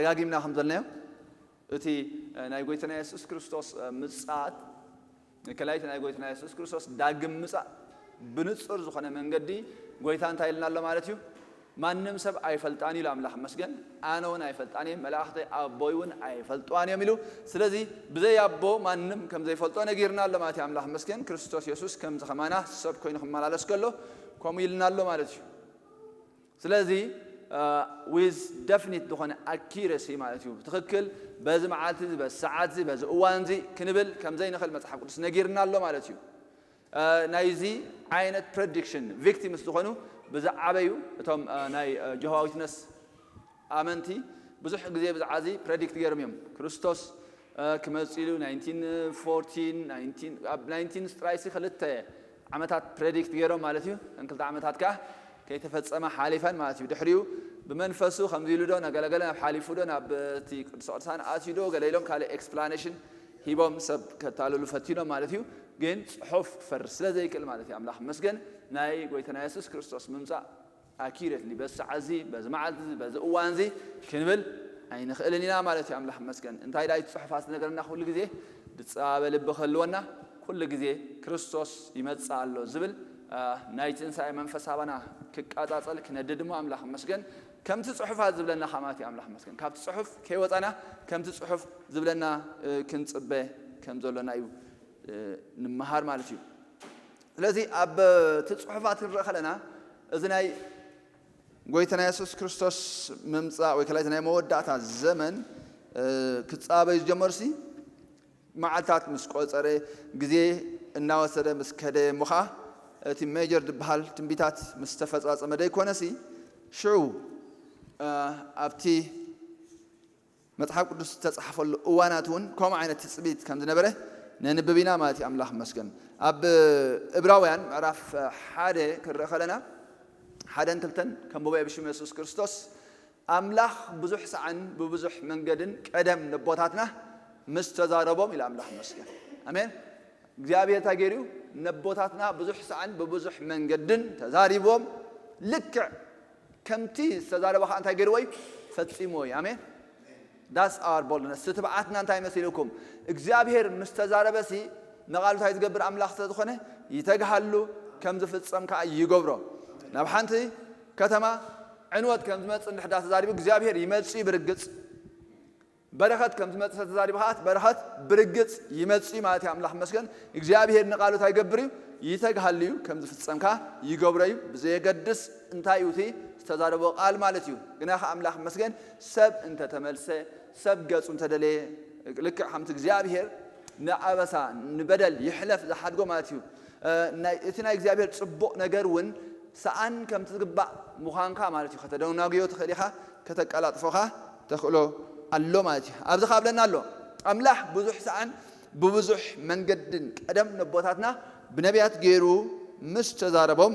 ደጋጊምና ከም ዘልናዮ እቲ ናይ ጎይታና የሱስ ክርስቶስ ምጽኣት ከላይቲ ናይ ጎይታና የሱስ ክርስቶስ ዳግም ምጻእ ብንጹር ዝኾነ መንገዲ ጎይታ እንታይ ኢልና ኣሎ ማለት እዩ? ማንም ሰብ ኣይፈልጣን ኢሉ ኣምላኽ መስገን። ኣነ እውን ኣይፈልጣን እየ፣ መላእኽቲ ኣቦይ እውን ኣይፈልጥዋን እዮም ኢሉ። ስለዚ ብዘይ ኣቦ ማንም ከም ዘይፈልጦ ነጊርና ኣሎ ማለት እዩ። ኣምላኽ መስገን ክርስቶስ የሱስ ከምዚ ከማና ሰብ ኮይኑ ክመላለስ ከሎ ከምኡ ኢልና ኣሎ ማለት እዩ። ስለዚ with definite ዝኾነ accuracy ማለት እዩ። ትኽክል በዚ መዓልቲ እዚ፣ በዚ ሰዓት እዚ፣ በዚ እዋን እዚ ክንብል ከም ዘይንኽእል መጽሓፍ ቅዱስ ነጊርና ኣሎ ማለት እዩ። ናይዚ ዓይነት prediction victims ዝኾኑ ብዝዓበዩ እቶም ናይ ጆሆዋ ዊትነስ ኣመንቲ ብዙሕ ግዜ ብዛዕባ እዚ predict ገይሮም እዮም። ክርስቶስ ክመጽእ ኢሉ ኣብ ናይንቲን ጥራይሲ ክልተ ዓመታት predict ገይሮም ማለት እዩ። እተን ክልተ ዓመታት ከኣ ከይተፈጸማ ሓሊፈን ማለት እዩ። ድሕሪኡ ብመንፈሱ ከምዚ ኢሉ ዶ ነገለገለ ናብ ሓሊፉ ዶ ናብ እቲ ቅዱስ ቅዱሳን ኣትዩ ዶ ገለ ኢሎም ካልእ explanation ሂቦም ሰብ ከታልሉ ፈቲኖም ማለት እዩ። ግን ጽሑፍ ክፈርስ ስለ ዘይክእል ማለት እዩ። ኣምላኽ መስገን ናይ ጎይታና የሱስ ክርስቶስ ምምጻእ accurately በዚ ሰዓት እዚ፣ በዚ መዓልቲ እዚ፣ በዚ እዋን እዚ ክንብል ኣይንኽእልን ኢና ማለት እዩ። ኣምላኽ መስገን እንታይ ዳይ ጽሑፋት ዝነገረና ኩሉ ግዜ ድጻበ ልቢ ክህልወና ኩሉ ግዜ ክርስቶስ ይመጽእ ኣሎ ዝብል ናይ ትንሳኤ መንፈስ ኣባና ክቃጻጸል ክነድድ እሞ ኣምላኽ መስገን ከምቲ ጽሑፋት ዝብለና ከማት እዩ። ኣምላኽ መስገን ካብቲ ጽሑፍ ከይወጻና ከምቲ ጽሑፍ ዝብለና ክንጽበ ከም ዘሎና እዩ ንምሃር ማለት እዩ። ስለዚ ኣብ እቲ ጽሑፋት ክንርኢ ከለና እዚ ናይ ጎይታና የሱስ ክርስቶስ ምምጻእ ወይ ከላይ ናይ መወዳእታ ዘመን ክጻበዩ ዝጀመሩሲ መዓልታት ምስ ቆጸረ ግዜ እናወሰደ ምስ ከደ እሞ ኸዓ እቲ ሜጀር ዝበሃል ትንቢታት ምስ ተፈጻጸመ ደይኮነሲ ሽዑ ኣብቲ መጽሓፍ ቅዱስ ዝተጻሕፈሉ እዋናት እውን ከምኡ ዓይነት ትጽቢት ከም ዝነበረ ነንብብ ኢና ማለት እዩ። ኣምላኽ መስገን ኣብ እብራውያን ምዕራፍ ሓደ ክንርኢ ከለና ሓደን ክልተን ከንብቦ ብሽም የሱስ ክርስቶስ ኣምላኽ ብዙሕ ሰዓን ብብዙሕ መንገድን ቀደም ነቦታትና ምስ ተዛረቦም ኢሉ ኣምላኽ መስገን ኣሜን። እግዚኣብሔር እንታይ ገይሩ ነቦታትና ብዙሕ ሰዓን ብብዙሕ መንገድን ተዛሪቦም ልክዕ ከምቲ ዝተዛረበ ከዓ እንታይ ገይርዎ እዩ ፈጺምዎ እዩ። ኣሜን። That's our boldness። እቲ ትብዓትና እንታይ መሲልኩም እግዚኣብሔር ምስ ተዛረበሲ ንቓሉ እንታይ ዝገብር ኣምላኽ ስለ ዝኾነ ይተግሃሉ ከም ዝፍጸም ከዓ ይገብሮ። ናብ ሓንቲ ከተማ ዕንወት ከም ዝመፅእ እንድሕዳ ተዛሪቡ እግዚኣብሔር ይመፅእ እዩ ብርግፅ በረኸት ከም ዝመፅእ ተዛሪቡ ከዓ በረኸት ብርግፅ ይመፅእ እዩ ማለት እዩ። ኣምላኽ መስገን እግዚኣብሔር ንቓሉ እንታይ ይገብር እዩ ይተግሃሉ እዩ ከም ዝፍጸም ከዓ ይገብሮ እዩ ብዘየገድስ እንታይ እዩ እቲ ዝተዛረቦ ቃል ማለት እዩ። ግና ከዓ ኣምላኽ መስገን ሰብ እንተተመልሰ ሰብ ገጹ እንተደለየ ልክዕ ከምቲ እግዚኣብሔር ንኣበሳ ንበደል ይሕለፍ ዝሓድጎ ማለት እዩ። እቲ ናይ እግዚኣብሔር ጽቡቕ ነገር እውን ሰኣን ከምቲ ዝግባእ ምዃንካ ማለት እዩ ከተደናግዮ ትኽእል ኢኻ ከተቀላጥፎኻ ተኽእሎ ኣሎ ማለት እዩ። ኣብዚ ካብለና ኣሎ ኣምላኽ ብዙሕ ሰኣን ብብዙሕ መንገድን ቀደም ነቦታትና ብነቢያት ገይሩ ምስ ተዛረቦም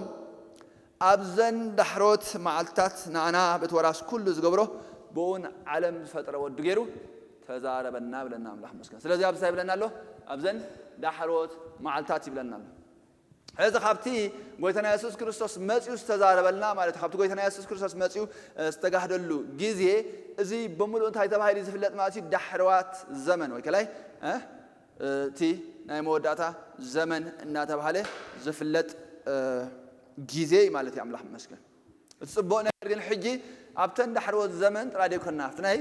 ኣብዘን ዳሕሮት መዓልትታት ንኣና ብእቲ ወራስ ኩሉ ዝገብሮ ብኡን ዓለም ዝፈጠረ ወዱ ገይሩ ተዛረበና ብለና ኣምላኽ መስገን። ስለዚ ኣብዚ ይብለና ኣሎ ኣብዘን ዳሕሮት መዓልትታት ይብለና ኣሎ። ሕዚ ካብቲ ጎይታና የሱስ ክርስቶስ መፅኡ ዝተዛረበልና ማለት እዩ። ካብቲ ጎይታና የሱስ ክርስቶስ መፅኡ ዝተጋህደሉ ግዜ እዚ ብምሉእ እንታይ ተባሂሉ ዝፍለጥ ማለት እዩ? ዳሕረዋት ዘመን ወይ ከላይ እቲ ናይ መወዳእታ ዘመን እናተባሃለ ዝፍለጥ ግዜ ማለት እዩ። ኣምላኽ መስገን። እቲ ጽቡቕ ነገር ግን ሕጂ ኣብተን ዳሕረዎት ዘመን ጥራይ ደይኮና ኣብቲ ናይ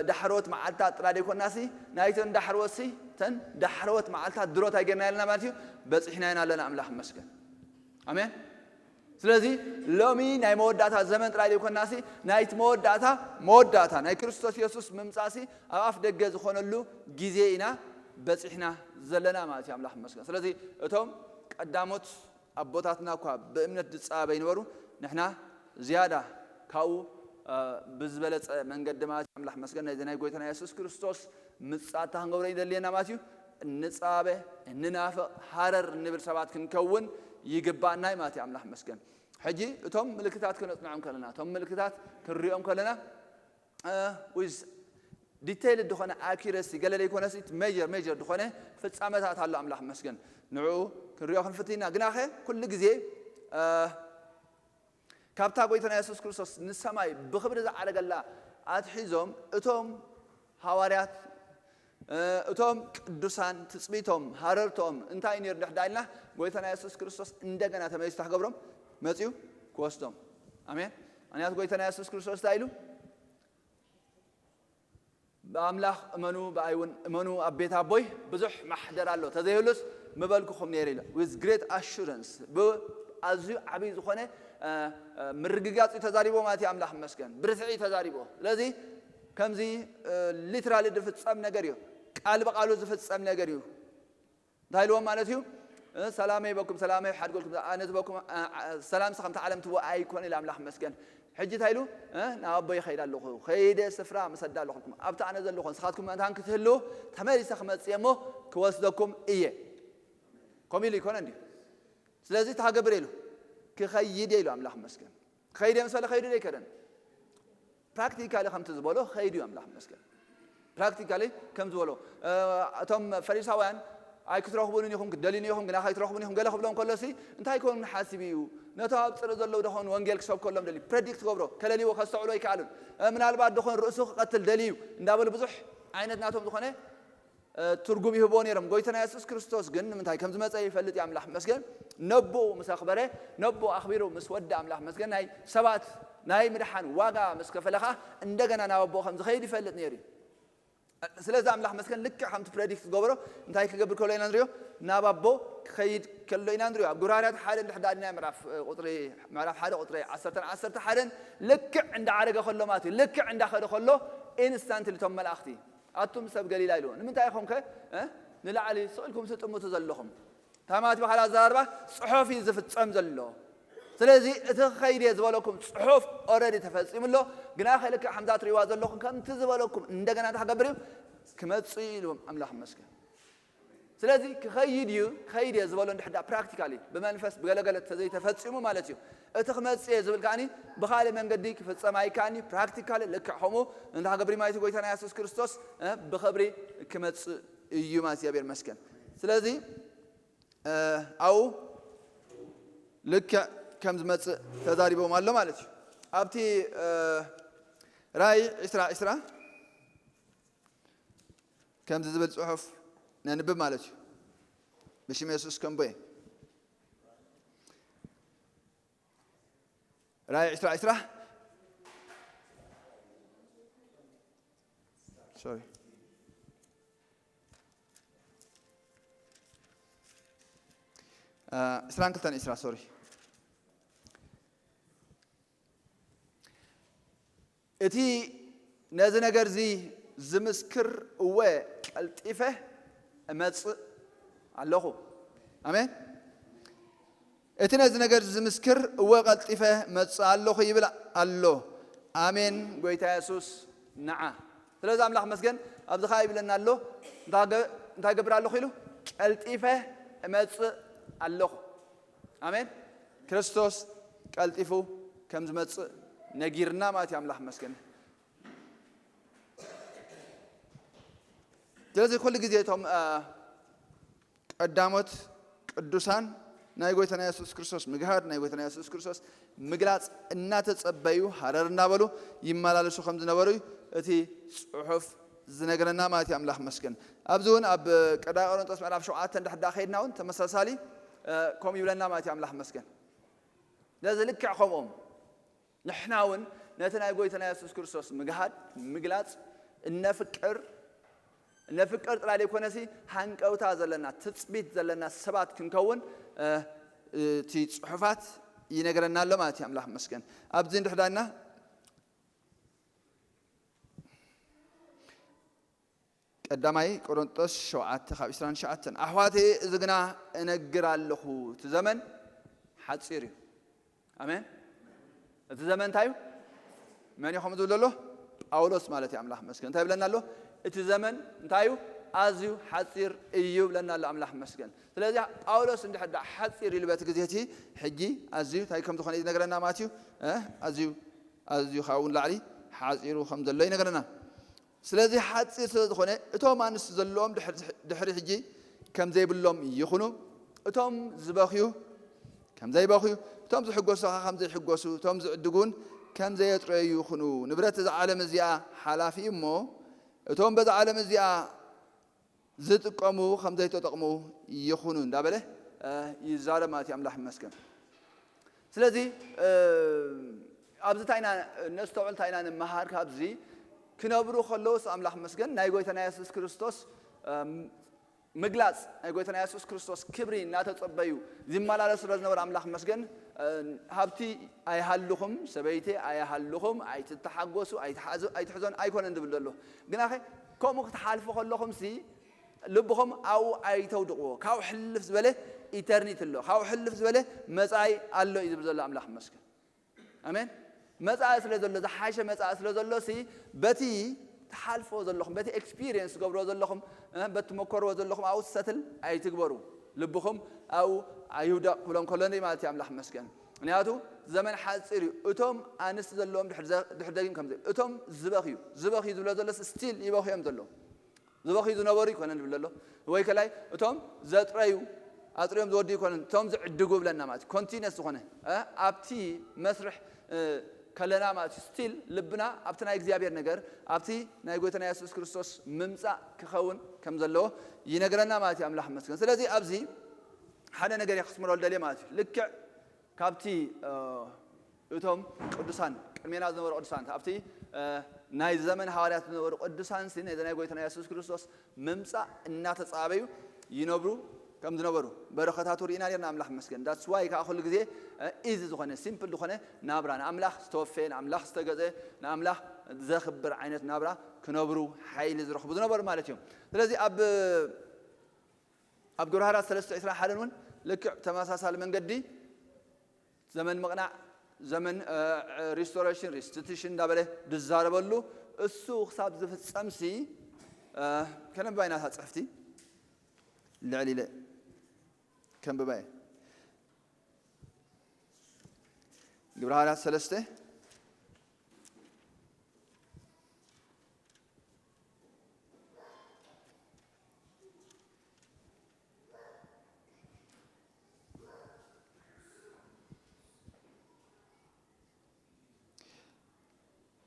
ዳሕረዎት መዓልታት ጥራይ ደይኮናሲ ናይተን ዳሕረዎትሲ ተን ዳሕረዎት መዓልታት ድሮት ኣይገርና የለና ማለት እዩ። በጺሕና ኢና ኣለና ኣምላኽ መስገን። ኣሜን። ስለዚ ሎሚ ናይ መወዳእታ ዘመን ጥራይ ዘይኮናሲ ናይቲ መወዳእታ መወዳእታ ናይ ክርስቶስ የሱስ ምምጻእሲ ኣብ ኣፍ ደገ ዝኾነሉ ግዜ ኢና በጺሕና ዘለና ማለት እዩ። ኣምላኽ ይመስገን። ስለዚ እቶም ቀዳሞት ኣቦታትና እኳ ብእምነት ዝጻበ ይነበሩ ንሕና ዝያዳ ካብኡ ብዝበለጸ መንገዲ ማለት ኣምላኽ መስገን ናይዚ ናይ ጎይታና የሱስ ክርስቶስ ምጻታ ክንገብሮ ይደልየና ማለት እዩ። እንጻበ እንናፍቕ ሃረር እንብል ሰባት ክንከውን ይግባእና እዩ ማለት እዩ። ኣምላኽ መስገን። ሕጂ እቶም ምልክታት ክነጽንዖም ከለና እቶም ምልክታት ክንሪኦም ከለና with detail ዝኾነ accuracy ገለ ዘይኮነሲ major major ዝኾነ ፍጻመታት ኣሎ ኣምላኽ መስገን ንዕኡ ክንሪኦ ክንፍትና ግናኸ ኩሉ ግዜ ካብታ ጎይታና የሱስ ክርስቶስ ንሰማይ ብኽብሪ ዝዓረገላ ኣትሒዞም እቶም ሃዋርያት፣ እ፣ እቶም ቅዱሳን ትጽቢቶም፣ ሃረርቶም እንታይ ነይሩ ድሕዳ ኢልና፣ ጎይታና የሱስ ክርስቶስ እንደገና ተመሊሱ እንታይ ክገብሮም? መጺኡ ክወስዶም። ኣሜን። ምኽንያቱ ጎይታና የሱስ ክርስቶስ እንታይ ኢሉ? "ብኣምላኽ እመኑ፣ ብኣይ እውን እመኑ፣ ኣብ ቤት ኣቦይ ብዙሕ ማሕደር ኣሎ፣ ተዘይህሉስ ምበልኩኹም ነይረ" ኢሉ። With great assurance፣ ብኣዝዩ ዓብዪ ዝኾነ፣ እ፣ እ፣ ምርግጋጽ እዩ ተዛሪቦ ማለት እዩ። ኣምላኽ ይመስገን። ብርትዒ እዩ ተዛሪቦ። ስለዚ ከምዚ፣ እ፣ ሊትራሊ ዝፍጸም ነገር እዩ። ቃል ብቓሉ ዝፍጸም ነገር እዩ። እንታይ ኢልዎም ማለት እዩ? እ፣ "ሰላመይ በኩም፣ ሰላመይ ሓድገልኩም፣ ኣነ ዝበኩም፣ እ፣ እ፣ ሰላምሲ ከምቲ ዓለም ትቦ ኣይኮን" ኢሉ ኣምላኽ ይመስገን። ሕጂ እንታይ ኢሉ? "እ፣ ናብ ኣቦይ ይኸይድ ኣለኹ፣ ከይደ ስፍራ ምሰዳ ኣለኹ፣ ኣብቲ ኣነ ዘለኹ ንስኻትኩም መታን ክትህልዉ ተመሊሰ ክመጽእ እየ እሞ ክወስደኩም እየ" ከምኡ ኢሉ ይኮነ እንድዩ? ስለዚ እንታይ ክገብር ኢሉ? "ክኸይድ እየ" ኢሉ ኣምላኽ ይመስገን። ክኸይድ እየ ምስ በለ ከይዱ ዶ ኣይከደን? ፕራክቲካሊ ከምቲ ዝበሎ ከይዱ እዩ ኣምላኽ ይመስገን። ፕራክቲካሊ ከም ዝበሎ፣ እ፣ እቶም ፈሪሳውያን "ኣይክትረኽቡንን ኢኹም፣ ክትደልዩኒ ኢኹም፣ ግና ከይትረኽቡን ኢኹም" ገለ ክብሎም ከሎሲ እንታይ ክኸውን ሓሲቡ እዩ? ነቶም ኣብ ጽርእ ዘለዉ ደኾን ወንጌል ክሰብከሎም ደልዩ? ፕረዲክት ክገብሮ፣ ከለልይዎ፣ ከስተውዕሎ ኣይከኣሉን። እ፣ ምናልባት ደኾን ርእሱ ክቐትል ደልዩ እንዳበሉ ብዙሕ ዓይነት ናቶም ዝኾነ እ፣ ትርጉም ይህብዎ ነይሮም። ጎይታና የሱስ ክርስቶስ ግን ንምንታይ ከም ዝመጸ ይፈልጥ እዩ ኣምላኽ መስገን። ነቦኡ ምስ ኣኽበረ፣ ነቦኡ ኣኽቢሩ ምስ ወደ ኣምላኽ መስገን፣ ናይ ሰባት ናይ ምድሓን ዋጋ ምስ ከፈለ ኸኣ እንደገና ናብ ኣቦኡ ከም ዝኸይድ ይፈልጥ ነይሩ እዩ። ስለዚ ኣምላኽ መስገን ልክዕ ከምቲ ፕረዲክት ዝገበሮ እንታይ ክገብር ከሎ ኢና ንሪኦ? ናብ ኣቦ ክኸይድ ከሎ ኢና ንሪኦ። ኣብ ግብረ ሃዋርያት ሓደ እንድሕር ደኣ ምዕራፍ፣ እ፣ ቁጽሪ፣ ምዕራፍ ሓደ ቁጽሪ ዓሰርተን ዓሰርተ ሓደን ልክዕ እንዳዓረገ ከሎ ማለት እዩ። ልክዕ እንዳኸደ ከሎ ኢንስታንትሊ እቶም መላእኽቲ ኣቱም ሰብ ገሊላ ኢልዎ። ንምንታይ ኢኹም ከ፣ እ፣ ንላዕሊ ስቕ ኢልኩም ትጥምቱ ዘለኹም? ታማት ብኻልእ ኣዘራርባ ጽሑፍ እዩ ዝፍጸም ዘሎ። ስለዚ እቲ ክኸይድ እየ ዝበለኩም ጽሑፍ ኦረዲ ተፈጺሙ ኣሎ። ግና ከ ልክዕ ከምዛ ትርእይዋ ዘለኹም ከምቲ ዝበለኩም እንደገና እንታይ ክገብር እዩ? ክመጽእ እዩ ኢልዎም። ኣምላኽ ይመስገን። ስለዚ ክኸይድ እዩ፣ ክኸይድ እየ ዝበሎ እንድሕር ደኣ ፕራክቲካሊ ብመንፈስ ብገለገለ ተዘይተፈጺሙ ማለት እዩ። እቲ ክመጽእ እየ ዝብል ከኣኒ ብኻልእ መንገዲ ክፍጸም ኣይከኣኒ። ፕራክቲካሊ ልክዕ ከምኡ እንታይ ክገብር ማለት እዩ? ጎይታና የሱስ ክርስቶስ፣ እ፣ ብኽብሪ ክመጽእ እዩ ማለት እዩ። እግዚኣብሔር ይመስገን። ስለዚ፣ እ፣ ኣብኡ ልክዕ ከም ዝመጽእ ተዛሪቦም ኣሎ ማለት እዩ። ኣብቲ፣ እ፣ ራእይ ዕስራ ዕስራ ከምዚ ዝብል ጽሑፍ ነንብብ ማለት እዩ። ብሽም የሱስ ከንብቦ እየ። ራእይ ዕስራ ዕስራ፣ ሶሪ፣ እ፣ ዕስራን ክልተን ዕስራ፣ ሶሪ። እቲ ነዚ ነገር እዚ ዝምስክር፣ እወ፣ ቀልጢፈ እመጽእ ኣለኹ። ኣሜን። እቲ ነዚ ነገር እዚ ዝምስክር፣ እወ፣ ቀልጢፈ እመጽእ ኣለኹ ይብል ኣሎ። ኣሜን። ጎይታ የሱስ ንዓ። ስለዚ ኣምላኽ መስገን፣ ኣብዚ ኸኣ ይብለና ኣሎ፣ እንታይ ገ-፣ እንታይ ገብር ኣለኹ ኢሉ? ቀልጢፈ እመጽእ ኣለኹ። ኣሜን። ክርስቶስ ቀልጢፉ ከም ዝመጽእ ነጊርና ማለት እዩ። ኣምላኽ መስገን። ስለዚ ኩሉ ግዜ እቶም፣ አ፣ ቀዳሞት ቅዱሳን ናይ ጎይታና የሱስ ክርስቶስ ምግሃድ፣ ናይ ጎይታና የሱስ ክርስቶስ ምግላጽ እናተጸበዩ ሃረር እናበሉ ይመላለሱ ከም ዝነበሩ እዩ እቲ ጽሑፍ ዝነግረና ማለት እዩ። ኣምላኽ መስገን። ኣብዚ እውን ኣብ ቀዳማይ ቆሮንቶስ ምዕራፍ ሸውዓተ እንድሕር ደኣ ከይድና እውን ተመሳሳሊ፣ እ፣ ከምኡ ይብለና ማለት እዩ። ኣምላኽ መስገን። ስለዚ ልክዕ ከምኦም ንሕና እውን ነቲ ናይ ጎይታና የሱስ ክርስቶስ ምግሃድ፣ ምግላጽ፣ እነፍቅር፣ እነፍቅር ጥራይ ዘይኮነሲ ሃንቀውታ ዘለና፣ ትጽቢት ዘለና ሰባት ክንከውን፣ እ፣ እቲ ጽሑፋት ይነግረና ኣሎ ማለት እዩ። ኣምላኽ መስገን። ኣብዚ እንድሕዳና ቀዳማይ ቆሮንጦስ ሸውዓተ ካብ ዕስራን ትሽዓተን፣ ኣሕዋተየ፣ እዚ ግና እነግር ኣለኹ፣ እቲ ዘመን ሓጺር እዩ። ኣሜን። እቲ ዘመን እንታይ እዩ? መን እዩ ከምኡ ዝብል ዘሎ? ጳውሎስ ማለት እዩ። ኣምላኽ መስገን። እንታይ ይብለና ኣሎ? እቲ ዘመን እንታይ እዩ? ኣዝዩ ሓጺር እዩ ይብለና ኣሎ። ኣምላኽ መስገን። ስለዚ ጳውሎስ እንድሕር ደኣ ሓጺር ኢሉ በቲ ግዜ እቲ ሕጂ ኣዝዩ እንታይ ከም ዝኾነ እዩ ዝነግረና ማለት እዩ። እ? ኣዝዩ፣ ኣዝዩ ካብኡ ንላዕሊ ሓጺሩ ከም ዘሎ ይነግረና። ስለዚ ሓጺር ስለ ዝኾነ እቶም ኣንስቲ ዘለዎም ድሕሪ፣ ድሕሪ ሕጂ ከም ዘይብሎም ይኹኑ፣ እቶም ዝበኽዩ ከም ዘይበኽዩ፣ እቶም ዝሕጎሱ ኸዓ ከም ዘይሕጎሱ፣ እቶም ዝዕድጉ እውን ከም ዘየጥረዩ ይኹኑ። ንብረት እዛ ዓለም እዚኣ ሓላፊ እዩ እሞ፣ እቶም በዛ ዓለም እዚኣ ዝጥቀሙ ከም ዘይተጠቕሙ ይኹኑ እንዳበለ፣ እ፣ ይዛረብ ማለት እዩ። ኣምላኽ ይመስገን። ስለዚ፣ እ፣ ኣብዚ እንታይ ኢና ነስተውዕል፣ እንታይ ኢና ንመሃር ካብዚ? ክነብሩ ከለውስ ኣምላኽ ይመስገን ናይ ጎይታና የሱስ ክርስቶስ፣ እ፣ ምግላጽ ናይ ጎይታና የሱስ ክርስቶስ ክብሪ እናተጸበዩ ዝመላለሱ ስለ ዝነበሩ ኣምላኽ ይመስገን፣ እ፣ ሃብቲ ኣይሃልኹም፣ ሰበይቲ ኣይሃልኹም፣ ኣይትተሓጎሱ፣ ኣይትሓዙ፣ ኣይትሕዘኑ ኣይኮነን ዝብል ዘሎ። ግናኸ ከምኡ ክትሓልፉ ከለኹምሲ ልብኹም ኣብኡ ኣይተውድቕዎ። ካብኡ ሕልፍ ዝበለ ኢተርኒቲ ኣሎ፣ ካብኡ ሕልፍ ዝበለ መጻኢ ኣሎ እዩ ዝብል ዘሎ ኣምላኽ ይመስገን። ኣሜን። መጻኢ ስለ ዘሎ፣ ዝሓሸ መጻኢ ስለ ዘሎ ሲ በቲ ትሓልፎ ዘለኹም፣ በቲ ኤክስፒሪየንስ ትገብርዎ ዘለኹም፣ እ፣ በቲ ትመኮርዎ ዘለኹም ኣብኡ ሰትል ኣይትግበሩ። ልብኹም ኣብኡ ኣይውደቕ ክብሎም ከሎ ንርኢ ማለት እዩ። ኣምላኽ ይመስገን። ምክንያቱ ዘመን ሓጺር እዩ። እቶም ኣንስቲ ዘለዎም ድሕር ዘ-፣ ድሕር ደጊም ከም ዘይ-፣ እቶም ዝበኽዩ፣ ዝበኽዩ ዝብሎ ዘሎ ስቲል ይበኽዮም ዘለዉ። ዝበኽዩ ዝነበሩ ይኮነን ዝብል ዘሎ። ወይ ከላይ እቶም ዘጥረዩ፣ ኣጥርዮም ዝወድዩ ይኮነን፣ እቶም ዝዕድጉ ብለና ማለት እዩ። ኮንቲነስ ዝኾነ፣ እ፣ ኣብቲ መስርሕ፣ እ፣ ከለና ማለት እዩ። ስቲል ልብና ኣብቲ ናይ እግዚኣብሔር ነገር፣ ኣብቲ ናይ ጎይታና የሱስ ክርስቶስ ምምጻእ ክኸውን ከም ዘለዎ ይነግረና ማለት እዩ። ኣምላኽ ይመስገን። ስለዚ ኣብዚ ሓደ ነገር እየ ክስምረሉ ደልየ ማለት እዩ። ልክዕ ካብቲ፣ እ፣ እቶም ቅዱሳን፣ ቅድሜና ዝነበሩ ቅዱሳን፣ ኣብቲ፣ እ፣ ናይ ዘመን ሃዋርያት ዝነበሩ ቅዱሳን ሲ ነዚ ናይ ጎይታና የሱስ ክርስቶስ ምምጻእ እናተጻበዩ ይነብሩ ከም ዝነበሩ በረኸታቱ ርኢና ነርና። ኣምላኽ ይመስገን። ዳትስ ዋይ ከዓ ኩሉ ግዜ፣ እ፣ ኢዚ ዝኾነ፣ ሲምፕል ዝኾነ ናብራ፣ ንኣምላኽ ዝተወፈየ፣ ንኣምላኽ ዝተገዘ፣ ንኣምላኽ ዘኽብር ዓይነት ናብራ ክነብሩ ሓይሊ ዝረኽቡ ዝነበሩ ማለት እዮም። ስለዚ ኣብ፣ ኣብ ግብረ ሃዋርያት ሰለስተ ዕስራን ሓደን እውን ልክዕ ተመሳሳሊ መንገዲ ዘመን ምቕናዕ፣ ዘመን፣ እ፣ ሪስቶሬሽን፣ ሪስቲቱሽን እንዳበለ ዝዛረበሉ እሱ ክሳብ ዝፍጸምሲ፣ እ፣ ከነንብባ ኢና እታ ጽሕፍቲ። ልዕል ኢለ ከንብባ እየ። ግብረ ሃዋርያት ሰለስተ።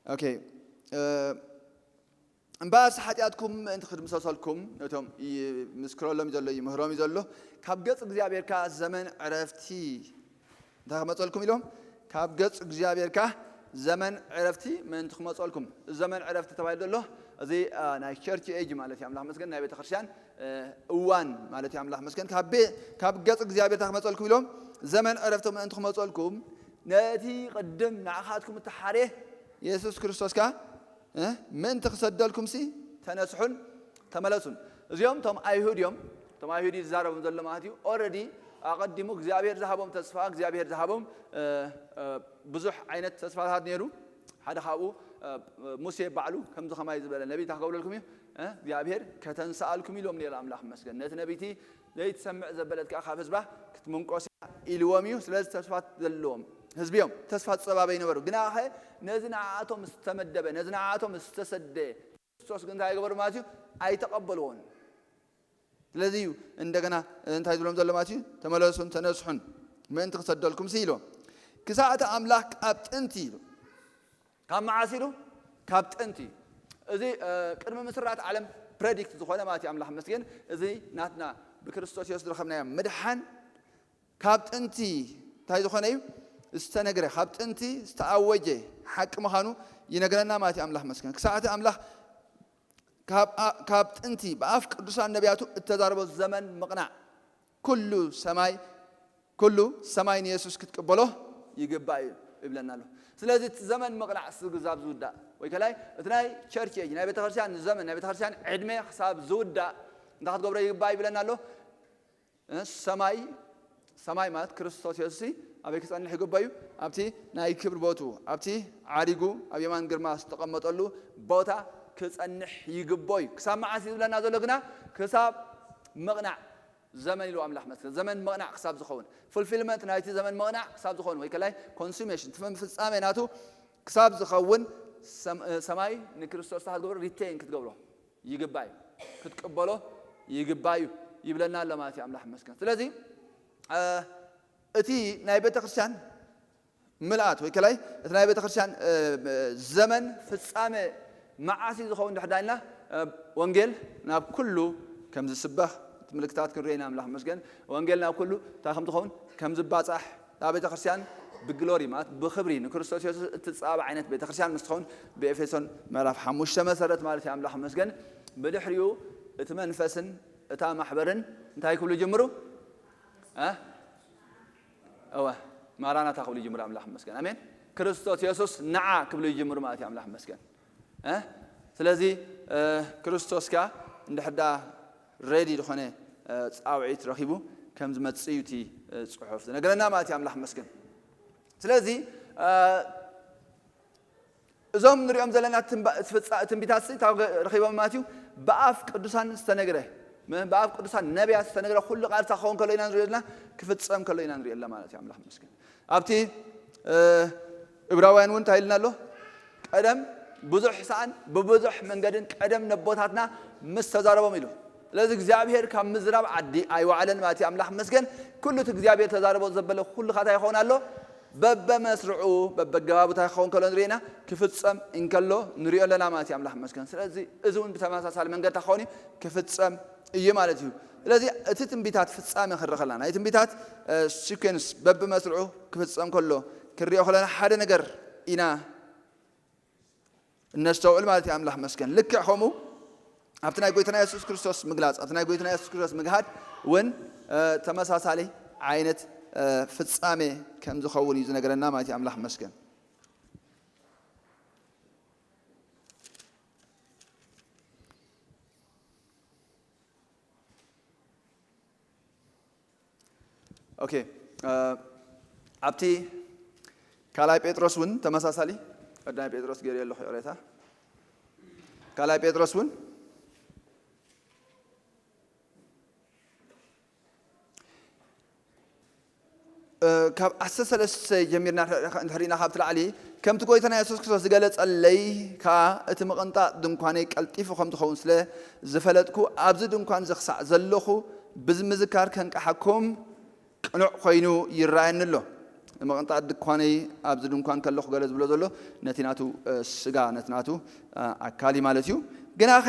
ኦኬ፣ እ፣ እምበኣርስ ሓጢኣትኩም ምእንቲ ክድምሰሰልኩም፣ ነቶም ይምስክረሎም እዩ ዘሎ፣ ይምህሮም እዩ ዘሎ፣ ካብ ገጽ እግዚኣብሔር ከኣ ዘመን ዕረፍቲ እንታይ ክመጸልኩም ኢሎም? ካብ ገጽ እግዚኣብሔር ከኣ ዘመን ዕረፍቲ ምእንቲ ክመጸልኩም። እዚ ዘመን ዕረፍቲ ተባሂሉ ዘሎ፣ እዚ፣ እ፣ ናይ ቸርች ኤጅ ማለት እዩ። ኣምላኽ መስገን ናይ ቤተ ክርስቲያን፣ እ፣ እዋን ማለት እዩ። ኣምላኽ መስገን ካብ ቤ-፣ ካብ ገጽ እግዚኣብሔር እንታይ ክመጸልኩም ኢሎም? ዘመን ዕረፍቲ ምእንቲ ክመጸልኩም፣ ነቲ ቅድም ንዓኻትኩም እተሓርየ የሱስ ክርስቶስ ከኣ፣ እ፣ ምእንቲ ክሰደልኩምሲ ተነስሑን ተመለሱን። እዚኦም እቶም ኣይሁድ እዮም። እቶም ኣይሁድ እዩ ዝዛረቦም ዘሎ ማለት እዩ። ኦልሬዲ ኣቐዲሙ እግዚኣብሔር ዝሃቦም ተስፋ፣ እግዚኣብሔር ዝሃቦም፣ እ፣ እ፣ ብዙሕ ዓይነት ተስፋታት ነይሩ። ሓደ ካብኡ፣ እ፣ ሙሴ ባዕሉ ከምዚ ከማይ ዝበለ ነቢይ እንታይ ክገብረልኩም እዩ? እ፣ እግዚኣብሔር ከተንስኣልኩም ኢሎም ነይሩ። ኣምላኽ ይመስገን። ነቲ ነቢይቲ ዘይትሰምዕ ዘበለት ከኣ ካብ ህዝባ ክትምንቆስ እያ ኢልዎም እዩ። ስለዚ ተስፋ ዘለዎም ህዝቢ እዮም። ተስፋ ዝጸባበዩ ነበሩ። ግናኸ ነዚ ንዓኣቶም ዝተመደበ፣ ነዚ ንዓኣቶም ዝተሰደየ ክርስቶስ ግን እንታይ ገበሩ ማለት እዩ? ኣይተቐበልዎን። ስለዚ እዩ እንደገና እንታይ ዝብሎም ዘሎ ማለት እዩ? ተመለሱን ተነስሑን ምእንቲ ክሰደልኩም ሲ ኢልዎም። ክሳዕ እቲ ኣምላኽ ካብ ጥንቲ ኢሉ። ካብ መዓስ ኢሉ? ካብ ጥንቲ። እዚ፣ እ፣ ቅድሚ ምስራት ዓለም ፕሬዲክት ዝኾነ ማለት እዩ። ኣምላኽ መስገን። እዚ ናትና ብክርስቶስ የሱስ ዝረኸብናዮ ምድሓን ካብ ጥንቲ እንታይ ዝኾነ እዩ? ዝተነግረ፣ ካብ ጥንቲ ዝተኣወጀ ሓቂ ምዃኑ ይነግረና ማለት እዩ። ኣምላኽ መስገን። ክሳዕ እቲ ኣምላኽ ካብ ኣ-፣ ካብ ጥንቲ ብኣፍ ቅዱሳን ነቢያቱ እተዛረቦ ዘመን ምቕናዕ፣ ኩሉ ሰማይ፣ ኩሉ ሰማይ ንየሱስ ክትቅበሎ ይግባእ እዩ ይብለና ኣሎ። ስለዚ እቲ ዘመን ምቕናዕ እሱ ግዛብ ዝውዳእ ወይ ከላይ እቲ ናይ ቸርች ኤጅ፣ ናይ ቤተክርስትያን ዘመን፣ ናይ ቤተክርስትያን ዕድመ ክሳብ ዝውዳእ እንታይ ክትገብሮ ይግባእ ይብለና ኣሎ? እ፣ ሰማይ፣ ሰማይ ማለት ክርስቶስ የሱስ ኣበይ ክጸንሕ ይግባእ እዩ? ኣብቲ ናይ ክብሪ ቦቱ፣ ኣብቲ ዓሪጉ ኣብ የማን ግርማ ዝተቐመጠሉ ቦታ ክጸንሕ ይግባእ እዩ። ክሳብ መዓስ እዩ ዝብለና ዘሎ ግና? ክሳብ ምቕናዕ ዘመን ኢሉ ኣምላኽ መስገን። ዘመን ምቕናዕ ክሳብ ዝኸውን፣ ፉልፊልመንት ናይቲ ዘመን ምቕናዕ ክሳብ ዝኸውን፣ ወይ ከላይ ኮንሱሜሽን፣ እቲ ፍጻሜ ናቱ ክሳብ ዝኸውን ሰም-፣ ሰማይ ንክርስቶስ እንታይ ክትገብሮ? ሪቴን ክትገብሮ ይግባእ እዩ። ክትቅበሎ ይግባእ እዩ ይብለና ኣሎ ማለት እዩ። ኣምላኽ መስገን። ስለዚ፣ እ፣ እቲ ናይ ቤተ ክርስቲያን ምልኣት ወይ ከላይ እቲ ናይ ቤተክርስትያን ዘመን ፍጻመ መዓስ እዩ ዝኸውን ድሕር ዳልና ወንጌል ናብ ኩሉ ከም ዝስበኽ ምልክታት ክንርኢ ኢና። ኣምላኽ መስገን ወንጌል ናብ ኩሉ እንታይ ከም ትኸውን ከም ዝባጻሕ እታ ቤተክርስትያን ብግሎሪ ማለት ብክብሪ ንክርስቶስ የሱስ እትጻብ ዓይነት ቤተክርስትያን ምስ ትኸውን ብኤፌሶን ምዕራፍ ሓሙሽተ መሰረት ማለት እዩ። ኣምላኽ መስገን ብድሕሪኡ እቲ መንፈስን እታ ማሕበርን እንታይ ክብሉ ይጅምሩ? እ? እወ ማራናታ ክብሉ ይጅምሩ። ኣምላኽ መስገን ኣሜን። ክርስቶስ የሱስ ንዓ ክብሉ ይጅምሩ ማለት እዩ። ኣምላኽ መስገን እ? ስለዚ እ፣ ክርስቶስ ከኣ እንድሕዳ ሬዲ ዝኾነ እ፣ ጻውዒት ረኺቡ ከም ዝመጽእ እዩ እቲ እ፣ ጽሑፍ ዝነገረና ማለት እዩ። ኣምላኽ መስገን ስለዚ እ፣ እዞም ንሪኦም ዘለና ትንባ- ትፍጻ- ትንቢታት እንታይ ረኺቦም ማለት እዩ። ብኣፍ ቅዱሳን ዝተነግረ ም- ብኣፍ ቅዱሳን ነቢያት ዝተነግረ ኩሉ ቃል ክኸውን ከሎ ኢና ንሪኦ ዘለና ክፍጸም ከሎ ኢና ንሪኦ ዘለና ማለት እዩ። ኣምላኽ መስገን ኣብቲ እ፣ እብራውያን እውን እንታይ ኢልና ኣሎ? ቀደም ብዙሕ ሰኣን ብብዙሕ መንገድን ቀደም ነቦታትና ምስ ተዛረቦም ኢሉ። ስለዚ እግዚኣብሔር ካብ ምዝራብ ዓዲ ኣይወዓለን ማለት እዩ። ኣምላኽ መስገን ኩሉ እቲ እግዚኣብሔር ተዛረቦ ዘበለ ኩሉ ካታ ይኸውን ኣሎ በበመስርዑ በበገባቡ እንታይ ክኸውን ከሎ ንሪኢና ክፍጸም እንከሎ ንሪኦ ኣለና ማለት እዩ። ኣምላኽ መስገን ስለዚ እዚ እውን ብተመሳሳሊ መንገዲ ክኸውን እዩ ክፍጸም እዩ ማለት እዩ። ስለዚ እቲ ትንቢታት ፍጻሜ ክንርኢ ከለና ናይ ትንቢታት ሲኩንስ በብመስርዑ ክፍጸም ከሎ ክንሪኦ ከለና ሓደ ነገር ኢና እነስተውዕል ማለት እዩ። ኣምላኽ መስገን ልክዕ ከምኡ ኣብቲ ናይ ጎይታና የሱስ ክርስቶስ ምግላፅ ኣብቲ ናይ ጎይታና የሱስ ክርስቶስ ምግሃድ እውን ተመሳሳሊ ዓይነት ፍጻሜ ከም ዝኸውን እዩ ዝነገረና ማለት እዩ። ኣምላኽ መስገን ኦኬ ኣብቲ ካልኣይ ጴጥሮስ እውን ተመሳሳሊ ቀዳማይ ጴጥሮስ ገይረ ኣለኹ ይቕሬታ ካልኣይ ጴጥሮስ እውን ካብ ዓሰርተ ሰለስተ ጀሚርና እንድሕሪና ካብቲ ላዕሊ ከምቲ ጎይታና የሱስ ክርስቶስ ዝገለጸለይ ከዓ እቲ ምቕንጣጥ ድንኳነይ ቀልጢፉ ከም ዝኸውን ስለ ዝፈለጥኩ ኣብዚ ድንኳን እዚ ክሳዕ ዘለኹ ብምዝካር ከንቅሓኩም ቅኑዕ ኮይኑ ይረኣየኒ ኣሎ። ምቕንጣጥ ድኳነይ ኣብዚ ድንኳን ከለኹ ገለ ዝብሎ ዘሎ ነቲ ናቱ ስጋ ነቲ ናቱ ኣካል ማለት እዩ። ግናኸ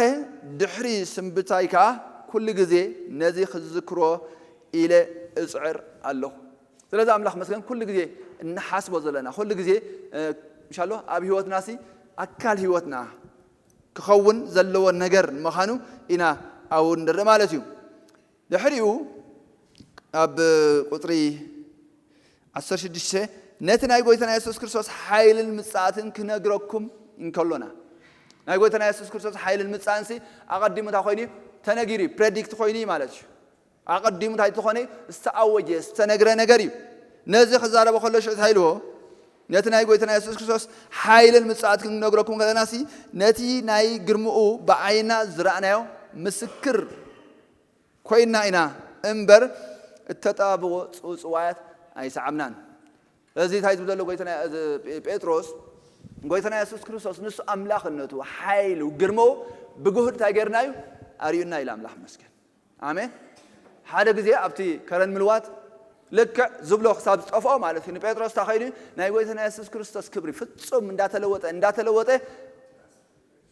ድሕሪ ስንብታይ ከዓ ኩሉ ግዜ ነዚ ክዝክሮ ኢለ እፅዕር ኣለኹ። ስለዚ ኣምላኽ መስገን ኩሉ ግዜ እንሓስቦ ዘለና ኩሉ ግዜ ምሻሎ ኣብ ህይወትና ሲ ኣካል ህይወትና ክኸውን ዘለዎ ነገር ምዃኑ ኢና ኣብኡ ንርኢ ማለት እዩ። ድሕሪኡ ኣብ ቁፅሪ ዓሰርተ ሽዱሽተ ነቲ ናይ ጎይታና የሱስ ክርስቶስ ሓይልን ምጻእትን ክነግረኩም እንከሎና ናይ ጎይታና የሱስ ክርስቶስ ሓይልን ምጻእንሲ ኣቐዲሙ እንታይ ኮይኑ እዩ ተነጊሩ እዩ ፕሬዲክት ኮይኑ እዩ ማለት እዩ። ኣቐዲሙ እንታይ ዝኾነ ዝተኣወጀ ዝተነግረ ነገር እዩ። ነዚ ክዛረበ ከሎ ሽዑ እንታይ ኢልዎ ነቲ ናይ ጎይታና የሱስ ክርስቶስ ሓይልን ምጽኣት ክንነግረኩም ከለናሲ ነቲ ናይ ግርምኡ ብዓይና ዝረኣናዮ ምስክር ኮይና ኢና እምበር እተጠባብዎ ጽውጽዋያት ኣይሰዓብናን። እዚ እንታይ ዝብል ዘሎ ጎይታና እዚ ጴጥሮስ ጎይታና የሱስ ክርስቶስ ንሱ ኣምላኽነቱ ሓይሉ ግርምኡ ብግሁድ እንታይ ገርና እዩ ኣርእዩና ኢሉ ኣምላኽ መስገን ኣሜን። ሓደ ግዜ ኣብቲ ከረን ምልዋት ልክዕ ዝብሎ ክሳብ ዝጠፍኦ ማለት እዩ ንጴጥሮስ እንታይ ከይዱ ናይ ጎይታና የሱስ ክርስቶስ ክብሪ ፍጹም እንዳተለወጠ እንዳተለወጠ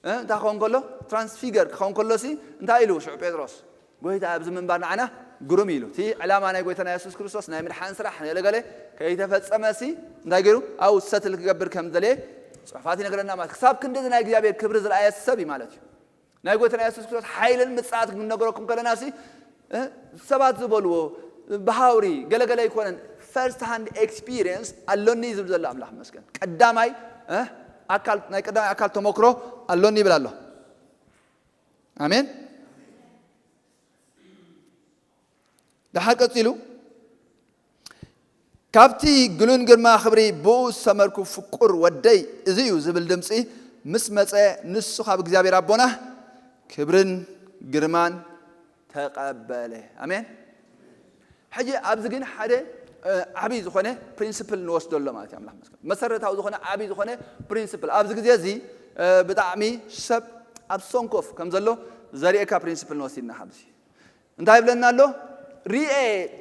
እንታይ ክኸውን ከሎ ትራንስፊገር ክኸውን ከሎ ሲ እንታይ ኢሉ ሽዑ ጴጥሮስ ጎይታ ኣብዚ ምንባር ንዓና ግሩም ኢሉ እቲ ዕላማ ናይ ጎይታና የሱስ ክርስቶስ ናይ ምድሓን ስራሕ ገለገለ ከይተፈጸመ ሲ እንታይ ገይሩ ኣብኡ ሰትል ክገብር ከም ዘለ ጽሑፋት ይነግረና ማለት ክሳብ ክንዲ ናይ እግዚኣብሔር ክብሪ ዝረኣየ ሰብ እዩ ማለት እዩ። ናይ ጎይታና የሱስ ክርስቶስ ሓይልን ምጽኣት ክንነገረኩም ከለና ሲ ሰባት ዝበልዎ ብሃውሪ ገለገለ ኣይኮነን ፈርስት ሃንድ ኤክስፒሪየንስ ኣሎኒ ዝብል ዘሎ ኣምላኽ መስገን ቀዳማይ ኣካል ናይ ቀዳማይ ኣካል ተመክሮ ኣሎኒ ይብል ኣሎ። ኣሜን። ድሓር ቀጺሉ ካብቲ ግኑን ግርማ ክብሪ ብኡ ዝሰመርኩ ፍቁር ወደይ እዚ እዩ ዝብል ድምፂ ምስ መፀ ንሱ ካብ እግዚኣብሔር ኣቦና ክብርን ግርማን ተቐበለ። ኣሜን። ሕጂ ኣብዚ ግን ሓደ ዓብይ ዝኾነ ፕሪንስፕል ንወስዶ ኣሎ ማለት እዩ። ኣምላኽ መስገን መሰረታዊ ዝኾነ ዓብይ ዝኾነ ፕሪንስፕል ኣብዚ ግዜ እዚ ብጣዕሚ ሰብ ኣብ ሰንኮፍ ከም ዘሎ ዘርእየካ ፕሪንስፕል ንወስድና ኣብዚ እንታይ ይብለና ኣሎ? ሪኤ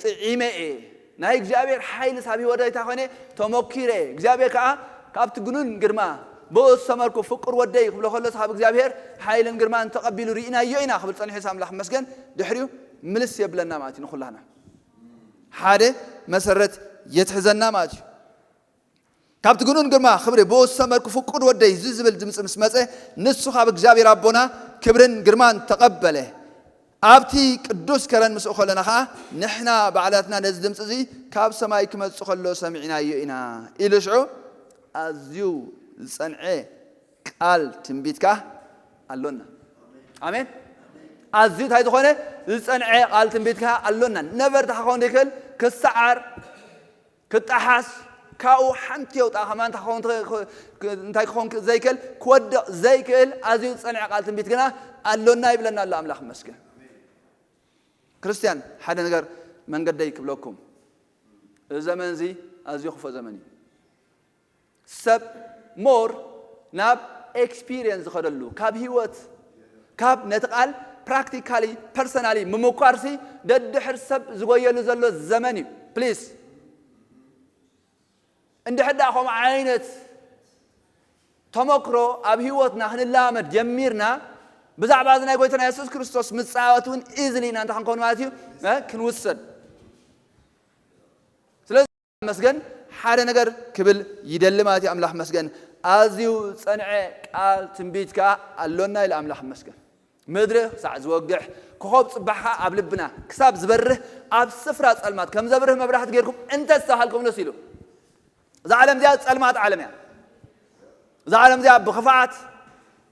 ጥዒመ እየ ናይ እግዚኣብሔር ሓይልስ ኣብ ህይወተይ እንታይ ኾነ ተመኪረ። እግዚኣብሔር ከዓ ካብቲ ግኑን ግርማ ብኡ ዝሰመርኩ ፍቁር ወደይ ክብሎ ከሎስ ካብ እግዚኣብሔር ሓይልን ግርማን ተቐቢሉ ርኢናዮ ኢና ክብል ጸኒሑ ኣምላኽ ይመስገን። ድሕሪኡ ምልስ የብለና ማለት እዩ። ንኹላና ሓደ መሰረት የትሕዘና ማለት እዩ። ካብቲ ግኑን ግርማ ክብሪ ብኡ ዝሰመርኩ ፍቁር ወደይ እዚ ዝብል ድምፂ ምስ መፀ፣ ንሱ ካብ እግዚኣብሔር ኣቦና ክብርን ግርማን ተቐበለ። ኣብቲ ቅዱስ ከረን ምስኡ ከለና ኸዓ ንሕና ባዕላትና ነዚ ድምፂ እዚ ካብ ሰማይ ክመፅእ ከሎ ሰሚዕናዮ ኢና ኢሉ ሽዑ ኣዝዩ ዝፀንዐ ቃል ትንቢትካ ኣሎና። ኣሜን። ኣዝዩ እንታይ ዝኾነ ዝፀንዐ ቃል ትንቢትካ ኣሎና። ነበርታ ክኸውን ይኽእል ክሰዓር ክጣሓስ ካብኡ ሓንቲ የውጣ ከማ እንታይ ክኸውን ትኽ- እንታይ ክኸውን ዘይክእል ክወድቕ ዘይክእል ኣዝዩ ዝፀንዐ ቃል ትንቢት ግና ኣሎና ይብለና ኣሎ ኣምላኽ ይመስገን። ክርስትያን ሓደ ነገር መንገደይ ክብለኩም እዚ ዘመን እዚ ኣዝዩ ክፉእ ዘመን እዩ። ሰብ ሞር ናብ ኤክስፒሪየንስ ዝኸደሉ ካብ ህይወት ካብ ነቲ ቃል ፕራክቲካሊ ፐርሰናሊ ምምኳርሲ ደድሕር ሰብ ዝጎየሉ ዘሎ ዘመን እዩ። ፕሊስ እንድሕር ደኣ ከምኡ ዓይነት ተመክሮ ኣብ ህይወትና ክንላመድ ጀሚርና ብዛዕባ እዚ ናይ ጎይታና የሱስ ክርስቶስ ምጽኣት እውን ኢዝሊ ኢና እንታይ ክንከውን ማለት እዩ እ? ክንውሰድ ስለዚ መስገን ሓደ ነገር ክብል ይደሊ ማለት እዩ ኣምላኽ መስገን ኣዝዩ ጸንዐ ቃል ትንቢት ከኣ ኣሎና ኢለ ኣምላኽ መስገን ምድሪ ክሳዕ ዝወግሕ ኮኸብ ጽባሕ ከኣ ኣብ ልብና ክሳብ ዝበርህ ኣብ ስፍራ ጸልማት ከም ዘብርህ መብራህቲ ጌርኩም እንተ ዝተባሃልኩም ነስ ኢሉ እዛ ዓለም እዚኣ ጸልማት ዓለም እያ እዛ ዓለም እዚኣ ብኽፍኣት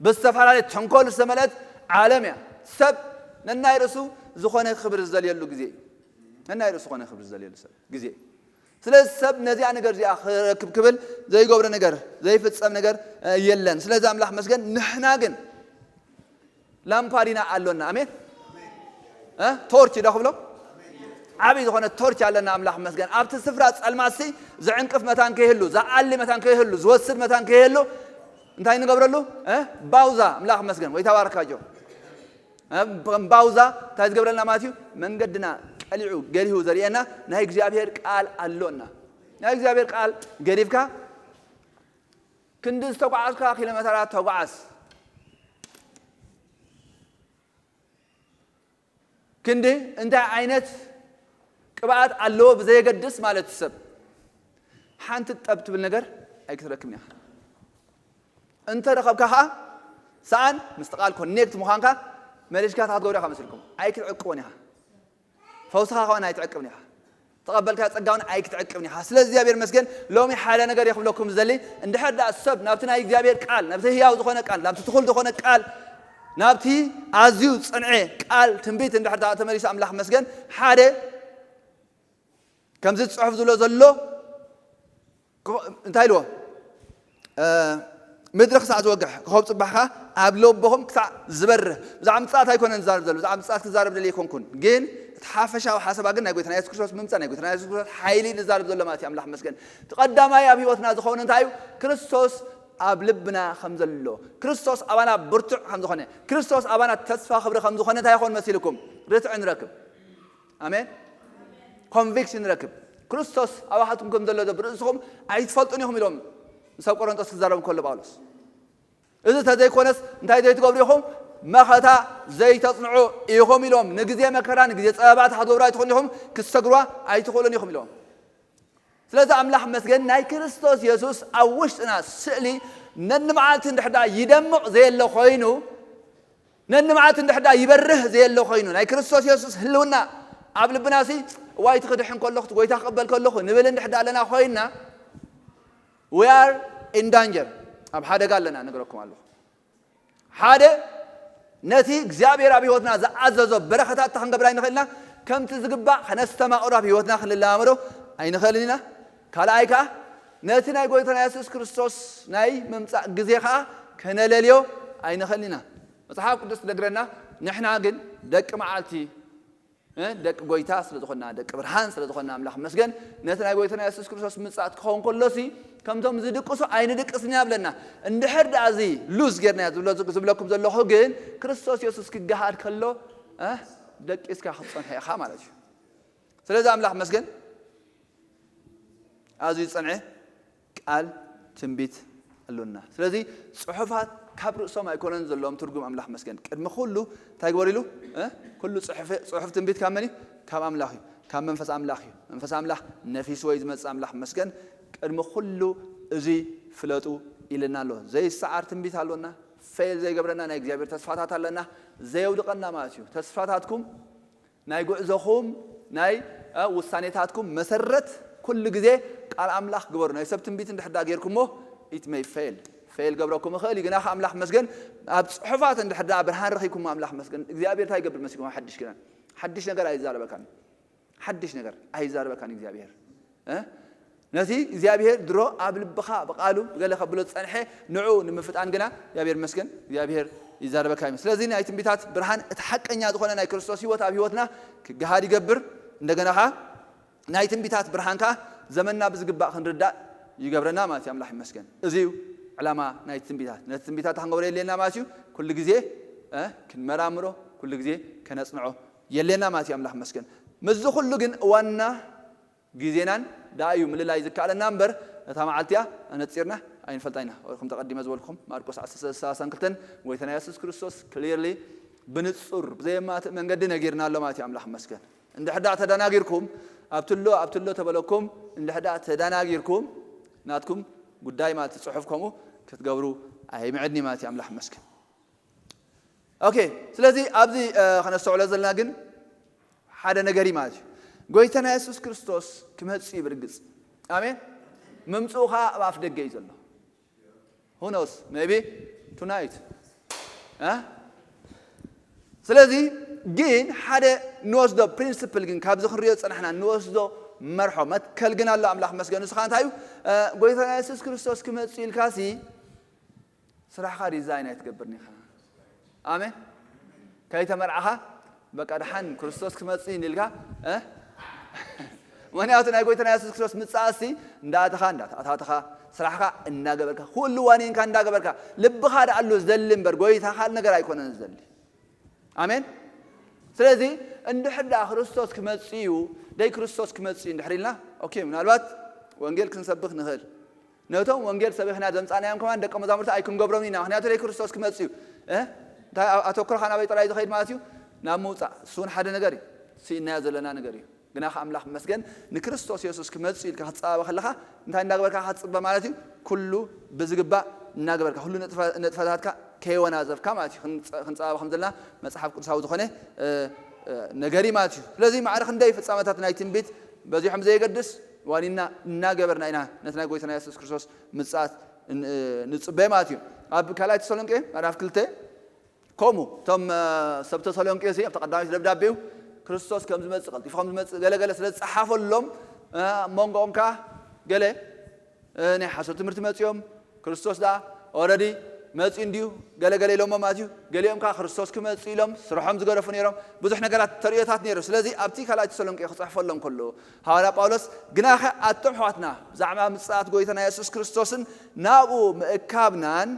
ብዝተፈላለየ ተንኮል ዝተመልአት ዓለም እያ ሰብ ነናይ ርእሱ ዝኾነ ክብሪ ዝደልየሉ ግዜ እዩ ነናይ ርእሱ ዝኾነ ክብሪ ዝደልየሉ ሰብ ግዜ እዩ ስለዚ ሰብ ነዚኣ ነገር እዚኣ ክረክብ ክብል ዘይገብሮ ነገር ዘይፍጸም ነገር የለን ስለዚ ኣምላኽ መስገን ንሕና ግን ላምፓዲና ኣሎና ኣሜን እ? ቶርች ዶ ክብሎ ዓብይ ዝኾነ ቶርች ኣለና ኣምላኽ መስገን ኣብቲ ስፍራ ጸልማሲ ዝዕንቅፍ መታን ከይህሉ ዝኣሊ መታን ከይህሉ ዝወስድ መታን ከይህሉ እንታይ ንገብረሉ እ? ባውዛ ኣምላኽ መስገን ወይ ተባረካጆ እ? ባውዛ እንታይ ዝገብረልና ማለት እዩ መንገድና ቀሊዑ ገሊሁ ዘርእየና ናይ እግዚኣብሔር ቃል ኣሎና ናይ እግዚኣብሔር ቃል ገዲፍካ ክንዲ ዝተጓዓዝካ ኪሎ ሜተራት ተጓዓዝ ክንዲ እንታይ ዓይነት ቅብኣት ኣለዎ ብዘየገድስ ማለት ሰብ ሓንቲ ጠብ ትብል ነገር ኣይክትረክብን ኢኻ እንተ ረኸብካ ከዓ ሰኣን ምስቲ ቃል ኮኔክት ምዃንካ መሊስካ ታትገብሮ ኢኻ መስልኩም ኣይክትዕቅቦን ኢኻ ፈውስኻ ከውን ኣይትዕቅብን ኢኻ ተቐበልካ ጸጋውን ኣይክትዕቅብን ኢኻ ስለ እግዚኣብሔር መስገን ሎሚ ሓደ ነገር የኽብለኩም ዝደሊ እንድሕር ደኣ ሰብ ናብቲ ናይ እግዚኣብሔር ቃል ናብቲ ህያው ዝኾነ ቃል ናብቲ ትኹል ዝኾነ ቃል ናብቲ ኣዝዩ ጽንዐ ቃል ትንቢት እንድሕር ደኣ ተመሊሱ ኣምላኽ መስገን ሓደ ከምዚ ዝጽሑፍ ዝብሎ ዘሎ እንታይ ኢልዎ ምድሪ ክሳዕ ዝወግሕ ክኸብ ጽባሕካ ኣብ ለቦኹም ክሳዕ ዝበርህ ብዛዕባ ምጽኣት ኣይኮነን ዝዛረብ ዘሎ ብዛዕባ ምጽኣት ክዛረብ ደልየ ኣይኮንኩን ግን እቲ ሓፈሻዊ ሓሳባ ግን ናይ ጎይታና የሱስ ክርስቶስ ምምጻእ ናይ ጎይታና የሱስ ክርስቶስ ሓይሊ ንዛረብ ዘሎ ማለት እዩ ኣምላኽ መስገን እቲ ቀዳማይ ኣብ ህይወትና ዝኸውን እንታይ እዩ ክርስቶስ ኣብ ልብና ከም ዘሎ ክርስቶስ ኣባና ብርቱዕ ከም ዝኾነ ክርስቶስ ኣባና ተስፋ ክብሪ ከም ዝኾነ እንታይ ይኾን መሲልኩም ርትዕ ንረክብ ኣሜን ኮንቪክሽን ንረክብ ክርስቶስ ኣባኻትኩም ከም ዘሎ ብርእስኹም ኣይትፈልጡን ኢኹም ኢሎም ምስ ኣብ ቆሮንጦስ ክዛረቡ ከሎ ጳውሎስ እዚ ተዘይኮነስ እንታይ ዘይትገብሩ ኢኹም መኸታ ዘይተጽንዑ ኢኹም ኢሎም ንግዜ መከራ ንግዜ ጸበባ ተክትገብሩ ኣይትኽእሉ ኢኹም ክትሰግርዋ ኣይትኽእሉን ኢኹም ኢሎም ስለዚ ኣምላኽ መስገን ናይ ክርስቶስ የሱስ ኣብ ውሽጥና ስእሊ ነንመዓልቲ እንድሕዳ ይደምቕ ዘየለ ኮይኑ ነንመዓልቲ እንድሕዳ ይበርህ ዘየለ ኮይኑ ናይ ክርስቶስ የሱስ ህልውና ኣብ ልብና ሲ እዋይ እቲ ክድሕን ከለኹ እቲ ጎይታ ክቕበል ከለኹ ንብል እንድሕዳ ኣለና ኮይንና we are in danger ኣብ ሓደጋ ኣለና ነግረኩም ኣለኹ ሓደ ነቲ እግዚኣብሔር ኣብ ህይወትና ዝኣዘዞ በረኸታት ክንገብር ኣይንኽእልና ከምቲ ዝግባእ ከነስተማቕሮ ኣብ ህይወትና ክንለማመዶ ኣይንኽእልን ኢና ካልኣይ ከዓ ነቲ ናይ ጎይታና የሱስ ክርስቶስ ናይ ምምፃእ ግዜ ከዓ ከነለልዮ ኣይንኽእልን ኢና መፅሓፍ ቅዱስ ትነግረና ንሕና ግን ደቂ መዓልቲ ደቂ ጎይታ ስለ ዝኾና ደቂ ብርሃን ስለ ዝኾና ኣምላኽ መስገን ነቲ ናይ ጎይታና የሱስ ክርስቶስ ምጻት ክኸውን ከሎሲ ከምቶም ዝድቅሱ ኣይንድቅስን ኢና ብለና እንድሕር ደኣ እዚ ሉዝ ጌርና ዝብለኩም ዘለኹ ግን ክርስቶስ የሱስ ክገሃድ ከሎ ደቂስካ ክትጸንሖ ኢኻ ማለት እዩ ስለዚ ኣምላኽ መስገን ኣዝዩ ዝጸንዐ ቃል ትንቢት ኣሎና። ስለዚ ጽሑፋት ካብ ርእሶም ኣይኮነን ዘለዎም ትርጉም። ኣምላኽ መስገን። ቅድሚ ኩሉ እንታይ ግበር ኢሉ? እ? ኩሉ ጽሑፍ፣ ጽሑፍ ትንቢት ካብ መን እዩ? ካብ ኣምላኽ እዩ። ካብ መንፈስ ኣምላኽ እዩ። መንፈስ ኣምላኽ ነፊስዎ እዩ ዝመጽእ። ኣምላኽ መስገን። ቅድሚ ኩሉ እዚ ፍለጡ ኢልና ኣሎ። ዘይሰዓር ትንቢት ኣሎና። ፌል ዘይገብረና ናይ እግዚኣብሔር ተስፋታት ኣለና። ዘየውድቐና ማለት እዩ። ተስፋታትኩም ናይ ጉዕዞኹም ናይ፣ እ፣ ውሳኔታትኩም መሰረት ኩሉ ግዜ ቃል ኣምላኽ ግበሩ። ናይ ሰብ ትንቢት እንድሕር ደኣ ጌርኩሞ፣ it may fail፣ ፌል ገብረኩም ይኽእል እዩ። ግና ኣምላኽ መስገን፣ ኣብ ጽሑፋት እንድሕር ደኣ ብርሃን ረኺብኩሞ፣ ኣምላኽ መስገን፣ እግዚኣብሔር እንታይ ይገብር መሲልኩም? ሓድሽ ኪዳን፣ ሓድሽ ነገር ኣይዛረበካን። ሓድሽ ነገር ኣይዛረበካን እግዚኣብሔር። እ? ነቲ እግዚኣብሔር ድሮ ኣብ ልብኻ ብቃሉ ብገለ ከብሎ ዝጸንሐ ንዑ ንምፍጣን ግና እግዚኣብሔር መስገን እግዚኣብሔር ይዛረበካ እዩ። ስለዚ ናይ ትንቢታት ብርሃን እቲ ሓቀኛ ዝኾነ ናይ ክርስቶስ ህይወት ኣብ ህይወትና ክገሃድ ይገብር። እንደገና ኸዓ ናይ ትንቢታት ብርሃን ከኣ ዘመንና ብዝግባእ ክንርዳእ ይገብረና ማለት እዩ። ኣምላኽ ይመስገን። እዚ እዩ ዕላማ ናይ ትንቢታት። ነቲ ትንቢታት ክንገብሮ የድልየና ማለት እዩ። ኩሉ ግዜ፣ እ፣ ክንመራምሮ፣ ኩሉ ግዜ ከነጽንዖ የድልየና ማለት እዩ። ኣምላኽ ይመስገን። ምስዚ ኩሉ ግን ዋና ግዜናን ደኣ እዩ ምልላይ ዝከኣለና እምበር፣ እታ መዓልቲ እያ ኣነጺርና ኣይንፈልጣ ኢና። ከምቲ ቀዲመ ዝበልኩኹም ማርቆስ ዓሰርተ ሰለስተ ሰላሳን ክልተን ጎይታና የሱስ ክርስቶስ ክሊርሊ ብንጹር ብዘየማትእ መንገዲ ነጊርና ኣሎ ማለት እዩ። ኣምላኽ ይመስገን። እንድሕር ደኣ ተደናጊርኩም፣ ኣብትሎ ኣብትሎ ተበለኩም፣ እንድሕር ደኣ ተደናጊርኩም፣ ናትኩም ጉዳይ ማለት እዩ። ጽሑፍ ከምኡ ክትገብሩ ኣይምዕድን እዩ ማለት እዩ። ኣምላኽ ይመስገን። ኦኬ፣ ስለዚ ኣብዚ፣ እ፣ ከነስተውዕሎ ዘለና ግን ሓደ ነገር እዩ ማለት እዩ። ጎይታና የሱስ ክርስቶስ ክመጽእ እዩ ብርግጽ። ኣሜን። ምምጽኡ ኸኣ ኣብ ኣፍ ደገ እዩ ዘሎ። Who knows? Maybe tonight. እ? ስለዚ ግን ሓደ ንወስዶ ፕሪንስፕል ግን ካብዚ ክንሪኦ ዝጸናሕና ንወስዶ መርሖ መትከል ግን ኣሎ። ኣምላኽ መስገን። ንሱ ኸኣ እንታይ እዩ? እ፣ ጎይታና የሱስ ክርስቶስ ክመጽእ ኢልካሲ ስራሕኻ ዲዛይን ኣይትገብርን ኢኻ። ኣሜን። ከይተመርዓኻ በቃ ደሓን ክርስቶስ ክመጽእ እዩ ኢልካ፣ እ? ምኽንያቱ ናይ ጎይታና የሱስ ክርስቶስ ምጽኣትሲ እንዳኣተኻ እንዳተኣታተኻ ስራሕኻ እንዳገበርካ ኩሉ ዋኒንካ እንዳገበርካ ልብኻ ደኣ ኣሎ ዝደሊ እምበር ጎይታ ካልእ ነገር ኣይኮነን ዝደሊ። ኣሜን። ስለዚ እንድሕር ደኣ ክርስቶስ ክመጽእ እዩ፣ ደይ ክርስቶስ ክመጽእ እዩ እንድሕር ኢልና፣ ኦኬ፣ ምናልባት ወንጌል ክንሰብኽ ንኽእል። ነቶም ወንጌል ሰቢኽና ዘምጻእናዮም ከማን ደቀ መዛሙርቲ ኣይክንገብሮም ኢና። ምኽንያቱ ደይ ክርስቶስ ክመጽእ እዩ። እ? እንታይ ኣ-፣ ኣተኩሮኻ ናበይ ጥራይ ዝኸይድ ማለት እዩ? ናብ ምውጻእ። እሱ እውን ሓደ ነገር እዩ። ስኢናዮ ዘለና ነገር እዩ። ግና ከኣ ኣምላኽ መስገን ንክርስቶስ የሱስ ክመጽእ ኢልካ ክትጸባበ ከለኻ እንታይ እንዳገበርካ ክትጽበ ማለት እዩ? ኩሉ ብዝግባእ እናገበርካ፣ ኩሉ ንጥፈ-፣ ንጥፈታትካ ከየወናዘፍካ ማለት እዩ። ክንጸ-፣ ክንጸባበ ከም ዘለና መጽሓፍ ቅዱሳዊ ዝኾነ፣ እ፣ እ፣ ነገር እዩ ማለት እዩ። ስለዚ ማዕረ ክንደይ ፍጻመታት ናይ ትንቢት በዚሖም ዘየገድስ ዋኒና እናገበርና ኢና ነቲ ናይ ጎይታና የሱስ ክርስቶስ ምጽኣት ን-፣ ንጽበ ማለት እዩ። ኣብ ካልኣይ ተሰሎንቄ ምዕራፍ ክልተ ከምኡ እቶም፣ እ፣ ሰብ ተሰሎንቄ እዚ ኣብቲ ቀዳማይቲ ደብዳቤኡ ክርስቶስ ከም ዝመጽእ፣ ቀልጢፉ ከም ዝመጽእ ገለ ገለ ስለ ዝጸሓፈሎም፣ እ፣ ኣብ መንጎኦም ከኣ ገለ፣ እ፣ ናይ ሓሶት ትምህርቲ መጺኦም፣ ክርስቶስ ደኣ ኦረዲ መጺኡ እንድዩ ገለ ገለ ኢሎሞ ማለት እዩ። ገሊኦም ከኣ ክርስቶስ ክመጽእ ኢሎም ስርሖም ዝገደፉ ነይሮም። ብዙሕ ነገራት ተርእዮታት ነይሩ። ስለዚ ኣብቲ ካልኣይ ተሰሎንቄ ክጽሕፈሎም ከሎ ሃዋርያ ጳውሎስ፣ "ግናኸ ኣቶም ኣሕዋትና ብዛዕባ ምጽኣት ጎይታና የሱስ ክርስቶስን ናብኡ ምእካብናን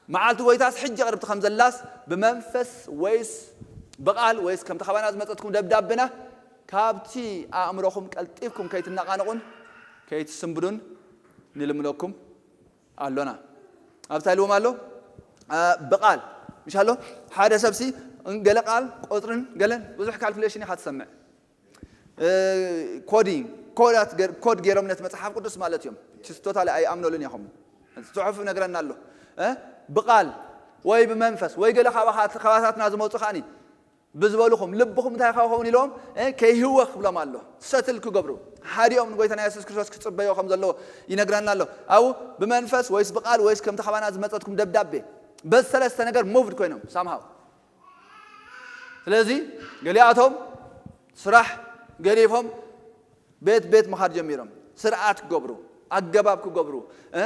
መዓልቲ ጎይታስ ሕጂ ቅርብቲ ከም ዘላስ ብመንፈስ ወይስ ብቓል ወይስ ከምቲ ካባና ዝመጸትኩም ደብዳብና ካብቲ ኣእምሮኹም ቀልጢፍኩም ከይትነቓነቑን ከይትስንብዱን ንልምነኩም ኣሎና." ኣብታ ኢልዎም ኣሎ፣ እ፣ ብቓል ምሽ ኣሎ። ሓደ ሰብሲ ገለ ቃል ቁጽርን ገለን ብዙሕ ካልኩሌሽን ኢኻ ትሰምዕ። እ፣ ኮዲንግ፣ ኮዳት ገር-፣ ኮድ ገይሮም ነቲ መጽሓፍ ቅዱስ ማለት እዮም። ቶታሊ ኣይኣምነሉን ኢኹም። ጽሑፍ ይነግረና ኣሎ። እ፣ ብቓል ወይ ብመንፈስ ወይ ገለ ካባኻ-፣ ካባታትና ዝመጹ ከኣኒ ብዝበሉኹም ልብኹም እንታይ ክኸውን ኢሎም፣ እ፣ ከይህወኽ ክብሎም ኣሎ። ሰትል ክገብሩ ሓዲኦም ንጎይታና የሱስ ክርስቶስ ክጽበዮ ከም ዘለዎ ይነግረና ኣሎ። ኣብኡ ብመንፈስ ወይስ ብቓል ወይስ ከምቲ ካባና ዝመጸትኩም ደብዳቤ፣ በዚ ሰለስተ ነገር ሙቭድ ኮይኖም ሳምሃው። ስለዚ ገሊኣቶም ስራሕ ገዲፎም ቤት ቤት ምኻድ ጀሚሮም። ስርዓት ክገብሩ፣ ኣገባብ ክገብሩ፣ እ፣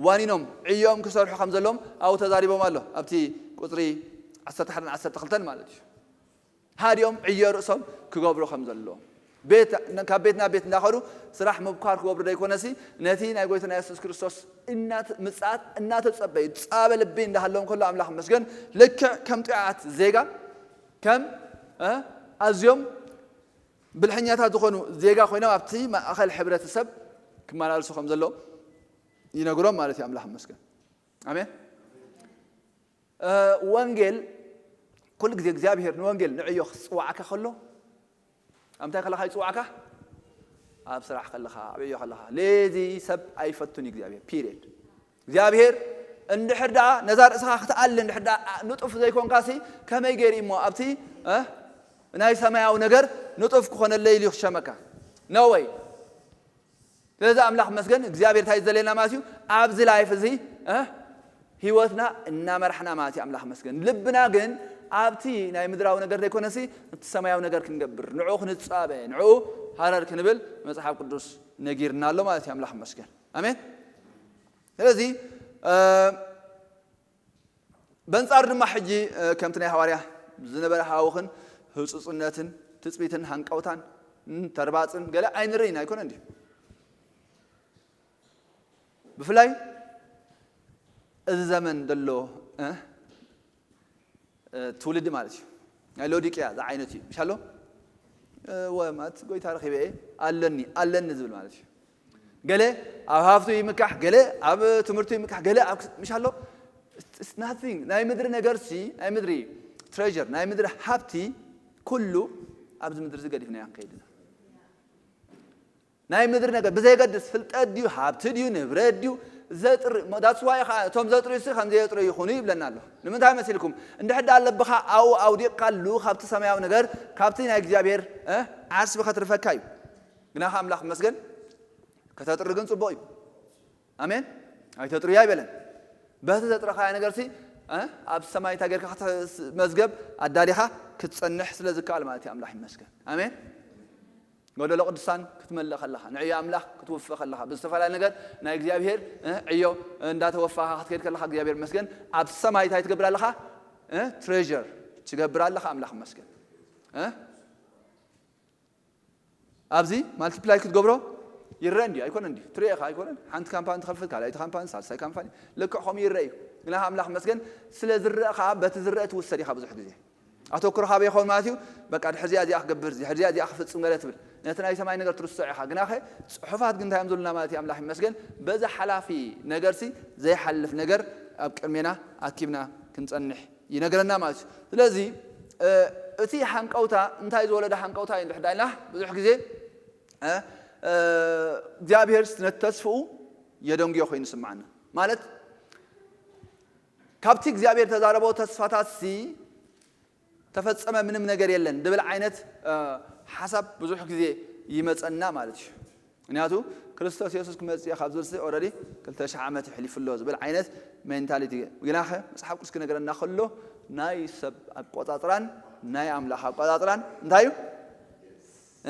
ዋኒኖም ዕዮም ክሰርሑ ከም ዘለዎም ኣብኡ ተዛሪቦም ኣሎ። ኣብቲ ቁጽሪ ዓሰርተ ሓደን ዓሰርተ ክልተን ማለት እዩ። ሃዲኦም ዕዮ ርእሶም ክገብሩ ከም ዘለዎም። ቤት፣ ካብ ቤት ናብ ቤት እንዳኸዱ ስራሕ ምብኳር ክገብሩ ደይኮነሲ፣ ነቲ ናይ ጎይታና የሱስ ክርስቶስ እናተ-፣ ምጽኣት እናተጸበዩ፣ ጻበ ልቢ እንዳሃለዎም ከሎ ኣምላኽ ይመስገን፣ ልክዕ ከም ጥዑያት ዜጋ፣ ከም፣ እ፣ ኣዝዮም ብልሐኛታት ዝኾኑ ዜጋ ኮይኖም ኣብቲ ማእኸል ሕብረተሰብ ክመላለሱ ከም ዘለዎም ይነግሮም ማለት እዩ። ኣምላኽ ይመስገን። ኣሜን። እ፣ ወንጌል ኩሉ ግዜ እግዚኣብሔር ንወንጌል ንዕዮ ክጽዋዓካ ከሎ ኣብ እንታይ ከለኻ ይጽዋዓካ? ኣብ ስራሕ ከለኻ፣ ኣብ ዕዮ ከለኻ። ሌዚ ሰብ ኣይፈቱን እዩ እግዚኣብሔር። ፒሪየድ። እግዚኣብሔር እንድሕር ደኣ ነዛ ርእስኻ ክትኣሊ እንድሕር ደኣ ንጡፍ ዘይኮንካሲ ከመይ ገይሩ እሞ ኣብቲ እ፣ ናይ ሰማያዊ ነገር ንጡፍ ክኾነለይ ኢሉ ክሸመካ? ኖ ወይ። ስለዚ ኣምላኽ መስገን እግዚኣብሔር እንታይ ዝደለየና ማለት እዩ? ኣብዚ ላይፍ እዚ እ፣ ህይወትና እናመራሕና ማለት እዩ። ኣምላኽ መስገን ልብና ግን ኣብቲ ናይ ምድራዊ ነገር ዘይኮነሲ እቲ ሰማያዊ ነገር ክንገብር፣ ንዕኡ ክንጻበ፣ ንዕኡ ሃረር ክንብል መጽሓፍ ቅዱስ ነጊርና ኣሎ ማለት እዩ። ኣምላኽ መስገን። ኣሜን። ስለዚ እ፣ በንጻሩ ድማ ሕጂ እ፣ ከምቲ ናይ ሃዋርያ ዝነበረ ሃውኽን ህጹጽነትን ትጽቢትን ሃንቀውታን እ፣ ተርባጽን ገለ ኣይንርእይን ኣይኮነን ድዩ? ብፍላይ እዚ ዘመን ዘሎ እ፣ እ፣ ትውልዲ ማለት እዩ። ናይ ሎዲቅያ ዝዓይነቱ እዩ። ምሽ ኣሎ? እ፣ ወ-፣ ማለት ጎይታ ረኺበ እየ፣ ኣለኒ፣ ኣለኒ ዝብል ማለት እዩ። ገለ ኣብ ሃፍቱ ይምካሕ፣ ገለ ኣብ ትምህርቱ ይምካሕ፣ ገለ ኣብ ክስ-፣ ምሽ ኣሎ? It's nothing። ናይ ምድሪ ነገርሲ፣ ናይ ምድሪ ትሬዠር፣ ናይ ምድሪ ሃብቲ ኩሉ ኣብዚ ምድሪ እዚ ገዲፍናዮ ክንከይድ ኢና። ናይ ምድሪ ነገር ብዘየገድስ ፍልጠት ድዩ፣ ሃብቲ ድዩ፣ ንብረት ድዩ፣ ዘጥሪ-፣ that's why ኸዓ እቶም ዘጥርዩሲ ከም ዘየጥርዩ ይኹኑ ይብለና ኣሎ። ንምንታይ መሲልኩም? እንድሕር ደኣ ለብኻ ኣብኡ ኣውዲቕካሉ፣ ካብቲ ሰማያዊ ነገር፣ ካብቲ ናይ እግዚኣብሔር እ፣ ዓስቢ ከትርፈካ እዩ። ግና ኸዓ ኣምላኽ ይመስገን፣ ከተጥሪ ግን ጽቡቕ እዩ። ኣሜን። ኣይተጥርዩ ኣይበለን። በቲ ዘጥረኻዮ ነገርሲ እ፣ ኣብ ሰማይ እንታይ ጌርካ ክትመዝገብ ኣዳሊኻ ክትጸንሕ ስለ ዝከኣል ማለት እዩ። ኣምላኽ ይመስገን። ኣሜን። ጎደሎ ቅዱሳን ክትመልእ ከለኻ፣ ንዕዮ ኣምላኽ ክትውፍእ ከለኻ፣ ብዝተፈላለየ ነገር ናይ እግዚኣብሔር እ፣ ዕዮ እንዳተወፋኻ ክትከይድ ከለኻ፣ እግዚኣብሔር ይመስገን፣ ኣብ ሰማይ እንታይ ትገብር ኣለኻ? እ፣ ትሬዠር ትገብር ኣለኻ። ኣምላኽ ይመስገን። እ፣ ኣብዚ ማልቲፕላይ ክትገብሮ ይረአ እንዲ ኣይኮነ እንዲ ትሪኤኻ ኣይኮነን። ሓንቲ ካምፓኒ ትኸፍት፣ ካልኣይቲ ካምፓኒ፣ ሳልሳይ ካምፓኒ፣ ልክዕ ከምኡ ይረአ እዩ። ግና ኣምላኽ ይመስገን፣ ስለ ዝረአ ኸዓ በቲ ዝረአ ትውሰድ ኢኻ ብዙሕ ግዜ። ኣተኩሮኻ ኣበይ ይኸውን ማለት እዩ? በቃ፣ ድሕሪ እዚኣ እዚኣ ክገብር፣ ድሕሪ እዚኣ እዚኣ ክፍጽም ገለ ትብል። ነቲ ናይ ሰማይ ነገር ትርስዖ ኢኻ። ግናኸ፣ ጽሑፋት ግን እንታይ እዮም ዝብሉና ማለት እዩ? ኣምላኽ ይመስገን፣ በዛ ሓላፊ ነገርሲ ዘይሓልፍ ነገር ኣብ ቅድሜና ኣኪብና ክንጸንሕ ይነግረና ማለት እዩ። ስለዚ፣ እ፣ እቲ ሓንቀውታ፣ እንታይ ዝወለደ ሓንቀውታ እዩ እንድሕር ዳኢልና፣ ብዙሕ ግዜ፣ እ፣ እ፣ እግዚኣብሔር ነቲ ተስፍኡ የደንጉዮ ኮይኑ ይስምዓና። ማለት፣ ካብቲ እግዚኣብሔር ተዛረቦ ተስፋታትሲ ተፈጸመ ምንም ነገር የለን ድብል ዓይነት፣ እ፣ ሓሳብ ብዙሕ ግዜ ይመጸና ማለት እዩ። ምክንያቱ ክርስቶስ የሱስ ክመጽእ እዩ ካብ ዝብልሲ ኦረዲ ክልተ ሽሕ ዓመት ይሕሊፉ ኣሎ ዝብል ዓይነት ሜንታሊቲ። ግናኸ መጽሓፍ ቅዱስ ክነገረና ከሎ ናይ ሰብ ኣቆጻጽራን ናይ ኣምላኽ ኣቆጻጽራን እንታይ እዩ?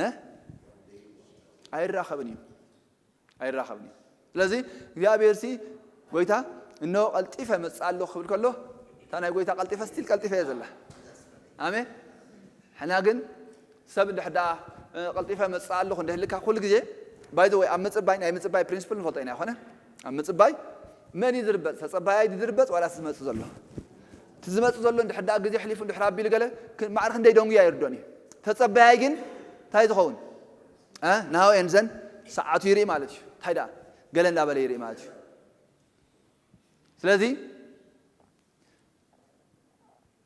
እ? ኣይራኸብን እዩ። ኣይራኸብን እዩ። ስለዚ እግዚኣብሔር ሲ ጎይታ እነሆ ቀልጢፈ መጽእ ኣለኹ ክብል ከሎ እታ ናይ ጎይታ ቀልጢፈ ስቲል ቀልጢፈ እየ ዘላ። ኣሜን። ሕና ግን ሰብ እንድሕር ደኣ፣ እ፣ ቀልጢፈ መጽእ ኣለኹ እንድህልካ ኩሉ ግዜ፣ ባይ ዘ ወይ፣ ኣብ ምጽባይ፣ ናይ ምጽባይ ፕሪንስፕል ንፈልጦ ኢና ይኾነ። ኣብ ምጽባይ መን እዩ ዝርበጽ? ተጸባያይ ድዩ ዝርበጽ ዋላስ ዝመጽእ ዘሎ? እቲ ዝመጽእ ዘሎ እንድሕር ደኣ ግዜ ሕሊፉ እንድሕር ኣቢሉ ገለ ክ-፣ ማዕረ ክንደይ ደንጉያ ይርዶን እዩ። ተጸባያይ ግን እንታይ ዝኸውን? እ? ናው ኤንድ ዘን ሰዓቱ ይርኢ ማለት እዩ። እንታይ ደኣ? ገለ እንዳበለ ይርኢ ማለት እዩ። ስለዚ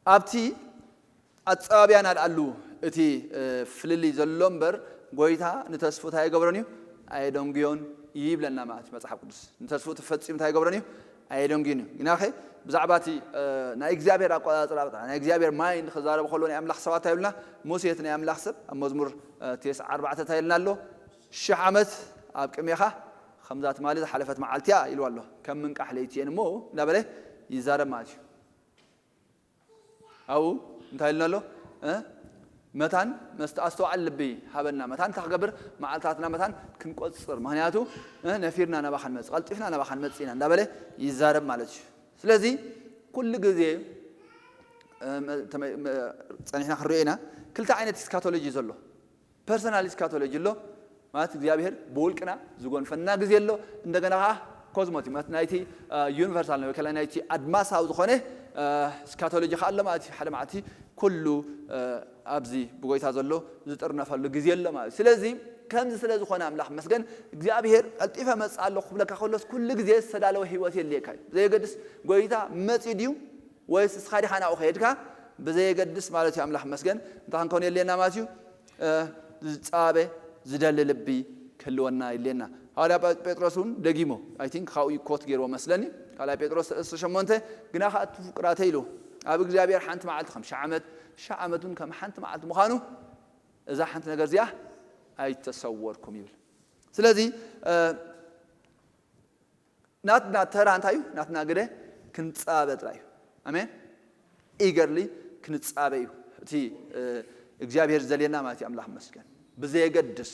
ኣብቲ ኣጸባብያ ናድኣሉ እቲ፣ እ፣ ፍልልይ ዘሎ እምበር፣ ጎይታ ንተስፉ እንታይ ኣይገብሮን እዩ? ኣየደንጉዮን እዩ ይብለና ማለት እዩ መጽሓፍ ቅዱስ። ንተስፉ ተፈጺሙ እንታይ ኣይገብሮን እዩ? ኣየደንጉዮን እዩ። ግናኸ ብዛዕባ እቲ፣ እ፣ ናይ እግዚኣብሔር ኣቆጻጽራ፣ ናይ እግዚኣብሔር ማይንድ ክዛረቡ ከሎ ናይ ኣምላኽ ሰባት እንታይ ይብሉና? ሙሴ እቲ ናይ ኣምላኽ ሰብ ኣብ መዝሙር፣ እ፣ ተስዓ ኣርባዕተ እንታይ ኢልና ኣሎ? ሽሕ ዓመት ኣብ ቅድሜኻ ከምዛ ትማሊ ዝሓለፈት መዓልቲ እያ ኢልዋ ኣሎ። ከም ምንቃሕ ለይቲ እየን እሞ እንዳበለ ይዛረብ ማለት እዩ። ኣብኡ እንታይ ኢልና ኣሎ? እ? መታን መስተ-፣ ኣስተውዓሊ ልቢ ሃበና። መታን እንታይ ክገብር? መዓልታትና መታን ክንቆጽር። ምኽንያቱ፣ እ፣ ነፊርና ናባኻ ንመጽእ፣ ቀልጢፍና ናባኻ ንመጽእ ኢና እንዳበለ ይዛረብ ማለት እዩ። ስለዚ ኩሉ ግዜ፣ እ፣ መ-፣ ተመ-፣ መ-፣ ጸኒሕና ክንሪኦ ኢና። ክልተ ዓይነት ኢስካቶሎጂ እዩ ዘሎ። ፐርሰናል ኢስካቶሎጂ ኣሎ፣ ማለት እግዚኣብሔር ብውልቅና ዝጎንፈና ግዜ ኣሎ። እንደገና ከዓ ኮዝሞቲክ፣ ማለት ናይቲ፣ እ፣ ዩኒቨርሳል ወይ ከላ ናይቲ ኣድማሳዊ ዝኾነ፣ እ፣ ኢስካቶሎጂ ከዓ ኣሎ ማለት እዩ። ሓደ መዓልቲ ኩሉ፣ እ፣ ኣብዚ ብጎይታ ዘሎ ዝጥርነፈሉ ግዜ ኣሎ ማለት እዩ። ስለዚ ከምዚ ስለ ዝኾነ ኣምላኽ መስገን እግዚኣብሔር ቀልጢፈ መጽእ ኣለኹ ክብለካ ከሎስ ኩሉ ግዜ ዝተዳለወ ህይወት የድልየካ እዩ። ብዘየገድስ ጎይታ መጺኡ ድዩ ወይስ እስኻ ዲኻ ናብኡ ከይድካ ብዘየገድስ ማለት እዩ። ኣምላኽ መስገን እንታይ ክንከውን የድልየና ማለት እዩ? ዝጻበ ዝደሊ ልቢ ክህልወና የድልየና። ሃዋርያ ጴጥሮስ እውን ደጊሞ፣ I think ካብኡ ኮት ገይርዎ መስለኒ። ካልኣይ ጴጥሮስ ሰለስተ ሸሞንተ፣ ግና ከኣ እቲ ፍቁራተ ኢሉ ኣብ እግዚኣብሔር ሓንቲ መዓልቲ ከም ሽሕ ዓመት፣ ሽሕ ዓመት እውን ከም ሓንቲ መዓልቲ ምዃኑ እዛ ሓንቲ ነገር እዚኣ ኣይተሰወርኩም ይብል። ስለዚ ናትና ተራ እንታይ እዩ? ናትና ግደ ክንጻበ ጥራይ እዩ። ኣሜን። ኢገርሊ ክንጻበ እዩ እቲ እግዚኣብሔር ዘልየና ማለት እዩ። ኣምላኽ መስገን ብዘየገድስ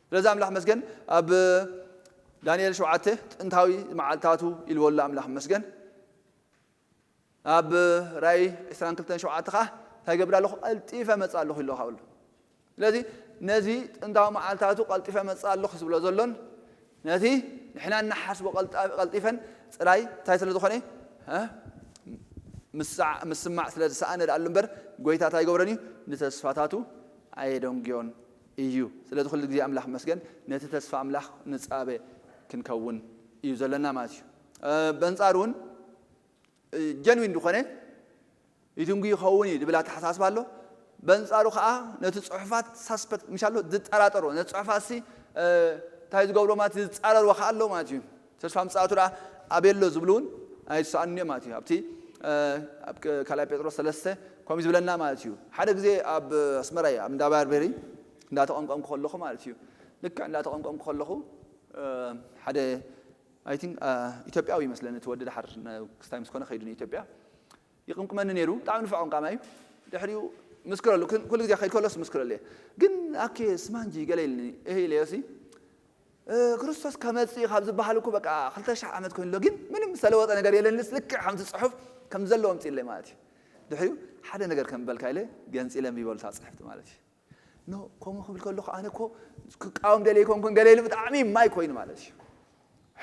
ስለዚ ኣምላኽ መስገን ኣብ ዳንኤል ሸውዓተ ጥንታዊ መዓልታቱ ኢልዎ ኣሎ። ኣምላኽ መስገን ኣብ ራእይ ዕስራን ክልተን ሸውዓተ ኸዓ እንታይ ገብር ኣለኹ? ቀልጢፈ መጽእ ኣለኹ ኢሎ ካብሎ። ስለዚ ነዚ ጥንታዊ መዓልታቱ ቀልጢፈ መጽእ ኣለኹ ዝብሎ ዘሎን ነቲ ንሕና እናሓስቦ ቀልጣ- ቀልጢፈን ጥራይ እንታይ ስለ ዝኾነ እ? ምስዓ- ምስማዕ ስለ ዝሰኣነ ደኣ ኣሎ እምበር ጎይታ እንታይ ይገብረን እዩ? ንተስፋታቱ ኣየደንግዮን እዩ። ስለዚ ኩሉ ግዜ ኣምላኽ መስገን ነቲ ተስፋ ኣምላኽ ንጻበ ክንከውን እዩ ዘለና ማለት እዩ። በንጻሩ እውን ጀንዊን ዝኾነ ይትንጉ ይኸውን እዩ ዝብል ኣተሓሳስባ ኣሎ። በንጻሩ ከዓ ነቲ ጽሑፋት ሳስፐክት ምሻሎ ዝጠራጠሮ ነቲ ጽሑፋት ሲ እንታይ ዝገብሮ ማለት ዝጻረርዎ ከዓ ኣሎ ማለት እዩ። ተስፋ ምጽኣቱ ደኣ ኣበይ ኣሎ ዝብሉ እውን ኣይተሰኣኑን እዮም ማለት እዩ። ኣብቲ ኣብ ካልኣይ ጴጥሮስ ሰለስተ ከምኡ ዝብለና ማለት እዩ። ሓደ ግዜ ኣብ ኣስመራ እየ ኣብ እንዳ ባርቤሪ እንዳተቐምቀምኩ ከለኹ ማለት እዩ። ልክዕ እንዳተቐምቀምኩ ከለኹ ሓደ I think ኢትዮጵያዊ ይመስለኒ እቲ ወዲ ደሓር ክስታይ ምስ ኮነ ከይዱ ንኢትዮጵያ ይቕምቅመኒ ነይሩ። ብጣዕሚ ንፉዕ ቀምቃማይ እዩ። ድሕሪኡ ምስክረሉ ኩሉ ግዜ ከይድ ከሎስ ምስክረሉ እየ። ግን ኣኬ ስማንጂ ገለ ኢልኒ እህ ኢለዮሲ ክርስቶስ ከመጽእ ካብ ዝበሃል እኮ በቃ ክልተ ሺሕ ዓመት ኮይኑ ኣሎ ግን ምንም ዝተለወጠ ነገር የለን ልስ ልክዕ ከምቲ ጽሑፍ ከም ዘለዎ ኣምጺእለይ ማለት እዩ። ድሕሪኡ ሓደ ነገር ከም በልካ ኢለ ገንጺለ ኣንቢበሉ እታ ጽሕፍቲ ማለት እዩ። ኖ ከምኡ ክብል ከለኹ ኣነ እኮ ክቃወም ደልየ ኣይኮንኩን ገለ ኢሉ ብጣዕሚ ማይ ኮይኑ ማለት እዩ።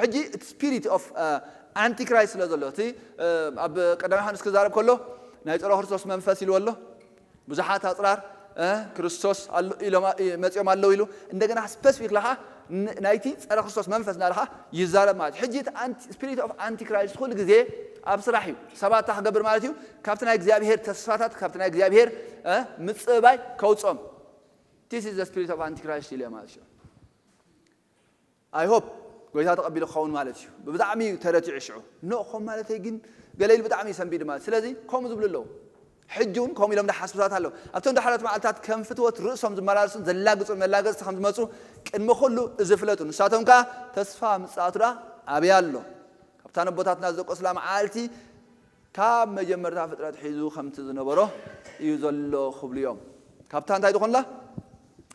ሕጂ እቲ spirit of ኣንቲክራይስት ስለ ዘሎ እቲ ኣብ ቀዳማይ ዮሃንስ ክዛረብ ከሎ ናይ ጸረ ክርስቶስ መንፈስ ኢልዎ ኣሎ። ብዙሓት ኣጽራር ክርስቶስ መጺኦም ኣለዉ ኢሉ እንደገና ስፐሲፊክ ለኻ ናይቲ ጸረ ክርስቶስ መንፈስ እናለኻ ይዛረብ ማለት እዩ። ሕጂ እቲ spirit of ኣንቲክራይስት ኩሉ ግዜ ኣብ ስራሕ እዩ። ሰባት ክገብር ማለት እዩ ካብቲ ናይ እግዚኣብሔር ተስፋታት ካብቲ ናይ እግዚኣብሔር ምጽባይ ከውጾም This is the spirit of ኣንቲክራይስት ኢለ ማለት እዩ። I hope ጎይታ ተቐቢሉ ክኸውን ማለት እዩ። ብጣዕሚ እዩ ተረቲዑ ሽዑ ኖ ከም ማለተይ ግን ገለ ኢሉ ብጣዕሚ እዩ ሰንቢዱ ማለት ስለዚ ከምኡ ዝብሉ ኣለዉ። ሕጂ እውን ከምኡ ኢሎም ዝሓስቡ ሰባት ኣለዉ። ኣብቶም ዳሕሮት መዓልታት ከም ፍትወት ርእሶም ዝመላለሱን ዘላግጹን መላገጽቲ ከም ዝመጹ ቅድሚ ኩሉ እዚ ፍለጡ። ንሳቶም ከኣ ተስፋ ምጽኣቱ ደኣ ኣበይ ኣሎ? ካብታ ነቦታትና ዝደቀሱላ መዓልቲ ካብ መጀመርታ ፍጥረት ሒዙ ከምቲ ዝነበሮ እዩ ዘሎ ክብሉ እዮም። ካብታ እንታይ ዝኾንላ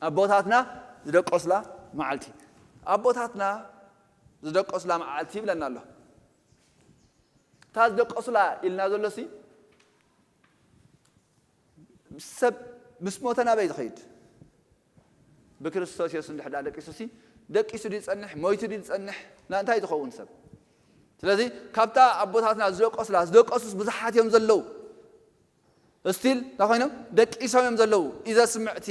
ኣቦታትና ዝደቀሱላ መዓልቲ ኣቦታትና ዝደቀሱላ መዓልቲ ይብለና ኣሎ። እታ ዝደቀሱላ ኢልና ዘሎ ሲ ሰብ ምስ ሞተ ናበይ ዝኸይድ? ብክርስቶስ የሱስ እንድሕር ደኣ ደቂሱ ሲ ደቂሱ ድዩ ዝጸንሕ ሞይቱ ድዩ ዝጸንሕ? ና እንታይ ዝኸውን ሰብ? ስለዚ ካብታ ኣቦታትና ዝደቀሱላ ዝደቀሱስ ብዙሓት እዮም ዘለዉ። ስቲል እንታይ ኮይኖም ደቂሶም እዮም ዘለዉ። ኢዘ ስምዕቲ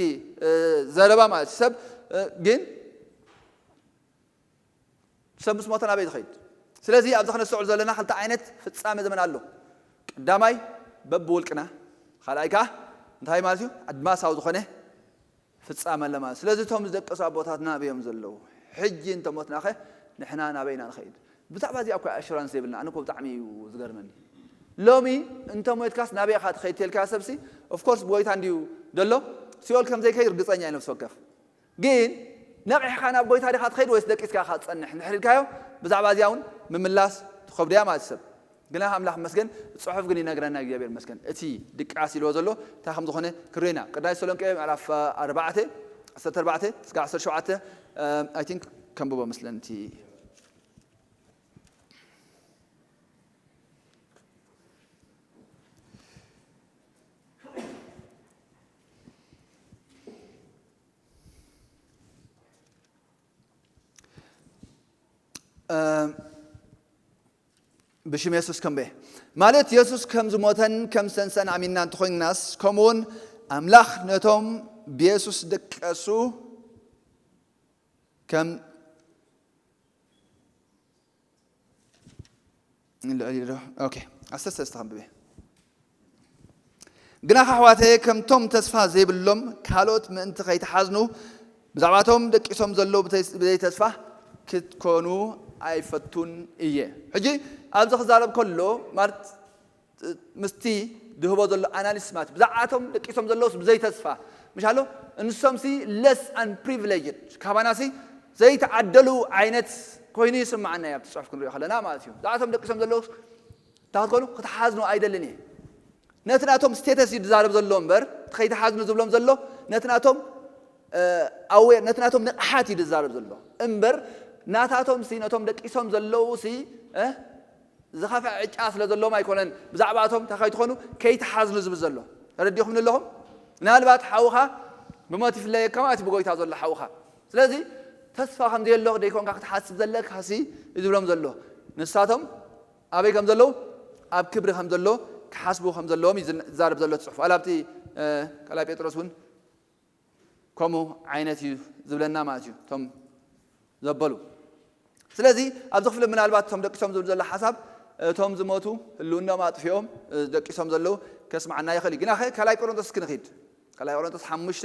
ዘረባ ማለት ሰብ ግን ሰብ ምስ ሞተ ናበይ ዝኸይድ? ስለዚ ኣብዚ ክነስተውዕል ዘለና ክልተ ዓይነት ፍጻመ ዘመን ኣሎ። ቀዳማይ በብውልቅና፣ ካልኣይ ከኣ እንታይ ማለት እዩ? ኣድማሳዊ ዝኾነ ፍጻመ ኣለ ማለት። ስለዚ እቶም ዝደቀሱ ኣቦታትና ኣበዮም ዘለዉ? ሕጂ እንተሞትናኸ ንሕና ናበይ ኢና ንኸይድ? ብዛዕባ እዚኣ እኮ ኣሹራንስ ዘይብልና። ኣነ እኮ ብጣዕሚ እዩ ዝገርመኒ። ሎሚ እንተሞትካስ ናበይ ኢኻ ትኸይድ ተልካ ሰብሲ ኦፍኮርስ ብጎይታ እንድዩ ዘሎ ሲኦል ከም ዘይከይድ ርግጸኛ እዩ ነፍሲ ወከፍ። ግን ነቒሕካ ናብ ጎይታ ዲኻ ትኸይድ ወይስ ደቂስካ ኢኻ ትጸንሕ እንድሕር ኢልካዮ ብዛዕባ እዚኣ እውን ምምላስ ትኸብዶ እያ ማለት ሰብ ግና ኣምላኽ መስገን ጽሑፍ ግን ይነግረና እግዚኣብሔር መስገን እቲ ድቃስ ኢልዎ ዘሎ እንታይ ከም ዝኾነ ክሬና ቅዳይ ተሰሎንቄ ምዕራፍ ኣርባዕተ ዓሰርተ ኣርባዕተ እስከ ዓሰርተ ሸውዓተ I think ከንብቦ መስለን እቲ ብሽም የሱስ ከንበየ ማለት የሱስ ከም ዝሞተን ከም ዝተንሰን ኣሚንና እንተኾይንናስ ከምኡውን ኣምላኽ ነቶም ብየሱስ ደቀሱ ከም ልዕሊ ዶ? ኦኬ፣ ዓሰርተ ሰለስተ ከንብበ። ግናኸ ኣሕዋተየ፣ ከምቶም ተስፋ ዘይብሎም ካልኦት ምእንቲ ከይትሓዝኑ፣ ብዛዕባቶም ደቂሶም ዘለዉ ብተይ-፣ ብዘይ ተስፋ ክትኮኑ ኣይፈቱን እየ። ሕጂ ኣብዚ ክዛረብ ከሎ፣ ማለት ምስቲ ዝህቦ ዘሎ ኣናሊሲስ ማለት፣ ብዛዕባቶም ደቂሶም ዘለዉስ ብዘይ ተስፋ፣ ምሽ ኣሎ፣ እንሶምሲ less unprivileged፣ ካባናሲ ዘይተዓደሉ ዓይነት ኮይኑ ይስምዓና እዩ ኣብቲ ጽሑፍ ክንሪኦ ከለና ማለት እዩ። ብዛዕባቶም ደቂሶም ዘለዉ እንታይ ክትኮኑ ክትሓዝኑ ኣይደልን እየ። ነቲ ናቶም ስቴተስ እዩ ዝዛረብ ዘሎ እምበር፣ እቲ ከይትሓዝኑ ዝብሎም ዘሎ ነቲ ናቶም፣ እ፣ ኣዌር፣ ነቲ ናቶም ንቕሓት እዩ ዝዛረብ ዘሎ እምበር፣ ናታቶም ሲ፣ ነቶም ደቂሶም ዘለዉ ሲ፣ እ፣ ዝኸፍአ ዕጫ ስለ ዘለዎም ኣይኮነን። ብዛዕባቶም እንታይ ከይትኾኑ ከይትሓዝኑ ዝብል ዘሎ። ተረዲኹምኒ ኣለኹም? ምናልባት ሓውኻ ብሞት ይፍለየካ ማለት እዩ፣ ብጎይታ ዘሎ ሓውኻ። ስለዚ ተስፋ ከም ዘየሎ ደይኮንካ ክትሓስብ ዘለካ ሲ እዩ ዝብሎም ዘሎ። ንሳቶም ኣበይ ከም ዘለዉ፣ ኣብ ክብሪ ከም ዘሎ ክሓስቡ ከም ዘለዎም እዩ ዝን-፣ ዝዛረብ ዘሎ እቲ ጽሑፍ። ዋላ ኣብቲ፣ እ፣ ካልኣይ ጴጥሮስ እውን ከምኡ ዓይነት እዩ ዝብለና ማለት እዩ። እቶም ዘበሉ። ስለዚ ኣብዚ ክፍሊ ምናልባት እቶም ደቂሶም ዝብል ዘሎ ሓሳብ፣ እቶም ዝሞቱ ህልውናኦም ኣጥፊኦም፣ እ፣ ደቂሶም ዘለዉ ከስምዓና ይኽእል እዩ። ግናኸ ካልኣይ ቆሮንቶስ ክንኺድ። ካልኣይ ቆሮንቶስ ሓሙሽተ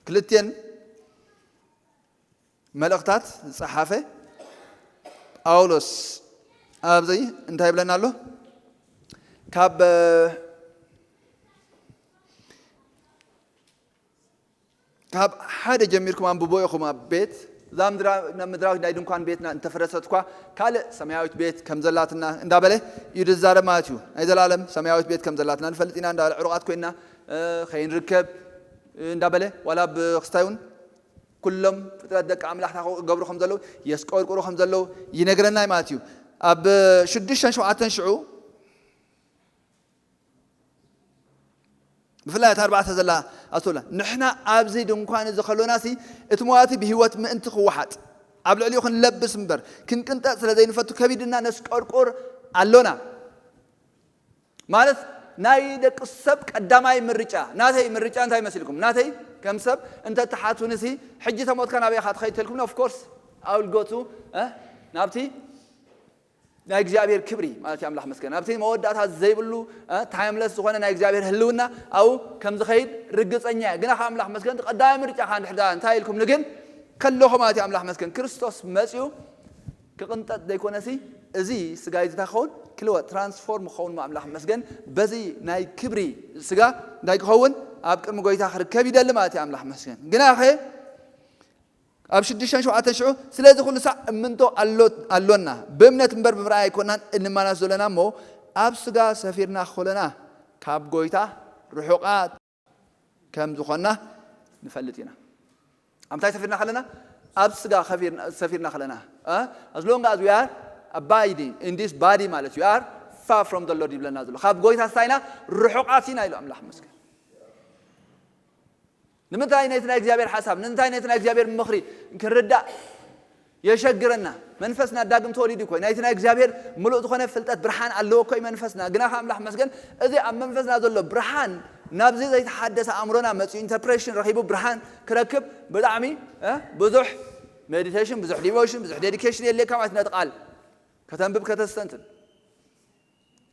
ክልቴን መልእኽታት ዝጸሓፈ ጳውሎስ ኣብዚ እንታይ ይብለና ኣሎ? ካብ፣ ካብ ሓደ ጀሚርኩም ኣንብቦ ኢኹም። ኣብ ቤት፣ እዛ ምድራ-፣ ናብ ምድራዊት ናይ ድንኳን ቤትና እንተፈረሰት እኳ፣ ካልእ ሰማያዊት ቤት ከም ዘላትና እንዳበለ እዩ ዝዛረብ ማለት እዩ። ናይ ዘላለም ሰማያዊት ቤት ከም ዘላትና ንፈልጥ ኢና እንዳበለ፣ ዕሩቓት ኮይና፣ እ፣ ከይንርከብ እንዳበለ፣ ዋላ ብክስታይ እውን ኩሎም ፍጥረት ደቂ ኣምላኽ እንታይ ክገብሩ ከም ዘለዉ፣ የስቆርቁሩ ከም ዘለዉ ይነግረና እዩ ማለት እዩ። ኣብ ሽዱሽተን ሸውዓተን ሽዑ ብፍላይ እታ ኣርባዕተ ዘላ ኣቶላ፣ ንሕና ኣብዚ ድንኳን እዚ ከሎናሲ፣ እቲ መዋቲ ብህይወት ምእንቲ ክወሓጥ፣ ኣብ ልዕሊኡ ክንለብስ እምበር፣ ክንቅንጠጥ ስለ ዘይንፈቱ፣ ከቢድና ነስቆርቁር ኣሎና። ማለት፣ ናይ ደቂ ሰብ ቀዳማይ ምርጫ፣ ናተይ ምርጫ እንታይ መሲልኩም? ናተይ ከም ሰብ እንተትሓቱንሲ፣ ሕጂ ተሞትካ ናበይ ኢኻ ትኸይድ ተልኩም? Of course፣ I will go to፣ እ፣ ናብቲ ናይ እግዚኣብሔር ክብሪ ማለት እዩ። ኣምላኽ መስገን። ኣብቲ መወዳእታ ዘይብሉ፣ እ፣ ታይምለስ ዝኾነ ናይ እግዚኣብሔር ህልውና ኣብኡ ከም ዝኸይድ ርግጸኛ እየ። ግና ካብ ኣምላኽ መስገን፣ እቲ ቀዳማይ ምርጫኻ እንድሕር ደኣ እንታይ ኢልኩምኒ ግን ከለኹ ማለት እዩ። ኣምላኽ መስገን። ክርስቶስ መጺኡ ክቕንጠጥ ዘይኮነሲ፣ እዚ ስጋይ እዚ እንታይ ክኸውን? ክልወጥ፣ ትራንስፎርም ክኸውን፣ ኣምላኽ መስገን። በዚ ናይ ክብሪ ስጋ እንታይ ክኸውን? ኣብ ቅድሚ ጎይታ ክርከብ ይደሊ ማለት እዩ። ኣምላኽ መስገን። ግናኸ ኣብ ሽዱሽተን ሸውዓተን ሽዑ፣ ስለዚ ኩሉ ሳዕ እምንቶ ኣሎ-፣ ኣሎና። ብእምነት እምበር ብምርኣይ ኣይኮናን እንመላለስ ዘለና እሞ፣ ኣብ ስጋ ሰፊርና ከሎና ካብ ጎይታ ርሑቓት ከም ዝኾንና ንፈልጥ ኢና። ኣብ እንታይ ሰፊርና ከለና? ኣብ ስጋ ከፊርና-፣ ሰፊርና ከለና። እ? As long as we are abiding in this body ማለት፣ you are far from the Lord ይብለና ዘሎ። ካብ ጎይታ ስታይና ርሑቓት ኢና ኢሉ ኣምላኽ መስገን። ንምንታይ ነቲ ናይ እግዚኣብሔር ሓሳብ፣ ንምንታይ ነቲ ናይ እግዚኣብሔር ምኽሪ ክንርዳእ የሸግረና? መንፈስና ዳግም ተወሊዱ እኮ እዩ። ናይቲ ናይ እግዚኣብሔር ምሉእ ዝኾነ ፍልጠት ብርሃን ኣለዎ እኮ እዩ መንፈስና። ግና ከኣ ኣምላኽ መስገን፣ እዚ ኣብ መንፈስና ዘሎ ብርሃን ናብዚ ዘይተሓደሰ ኣእምሮና መጺኡ ኢንተርፕሬሽን ረኺቡ ብርሃን ክረክብ ብጣዕሚ፣ እ፣ ብዙሕ ሜዲቴሽን፣ ብዙሕ ዲቮሽን፣ ብዙሕ ዴዲኬሽን የድልየካ ማለት እዩ ነቲ ቃል ከተንብብ ከተስተንትን።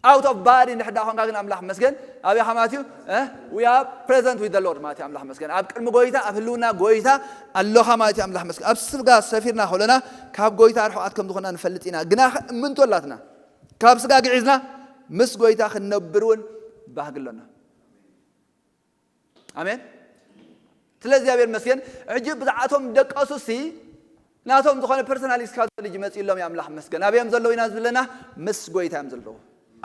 Out of body እንድሕር ደኣ ኾንካ ግን ኣምላኽ መስገን፣ ኣበይ ኢኻ ማለት እዩ? እ? We are present with the Lord ማለት እዩ ኣምላኽ መስገን። ኣብ ቅድሚ ጎይታ፣ ኣብ ህልውና ጎይታ ኣሎኻ ማለት እዩ ኣምላኽ መስገን። ኣብ ስጋ ሰፊርና ከሎና ካብ ጎይታ ርሑቓት ከም ዝኾንና ንፈልጥ ኢና። ግና እምንቶ ኣላትና። ካብ ስጋ ግዒዝና ምስ ጎይታ ክንነብር እውን ባህጊ ኣሎና። ኣሜን። ስለ እግዚኣብሔር መስገን። ሕጂ ብዛዕባቶም ደቀሱሲ ናቶም ዝኾነ ፐርሰናል ስካቶሎጂ መጺእሎም እዩ ኣምላኽ መስገን። ኣበዮም ዘለዉ ኢና ዝብለና? ምስ ጎይታ እዮም ዘለዉ።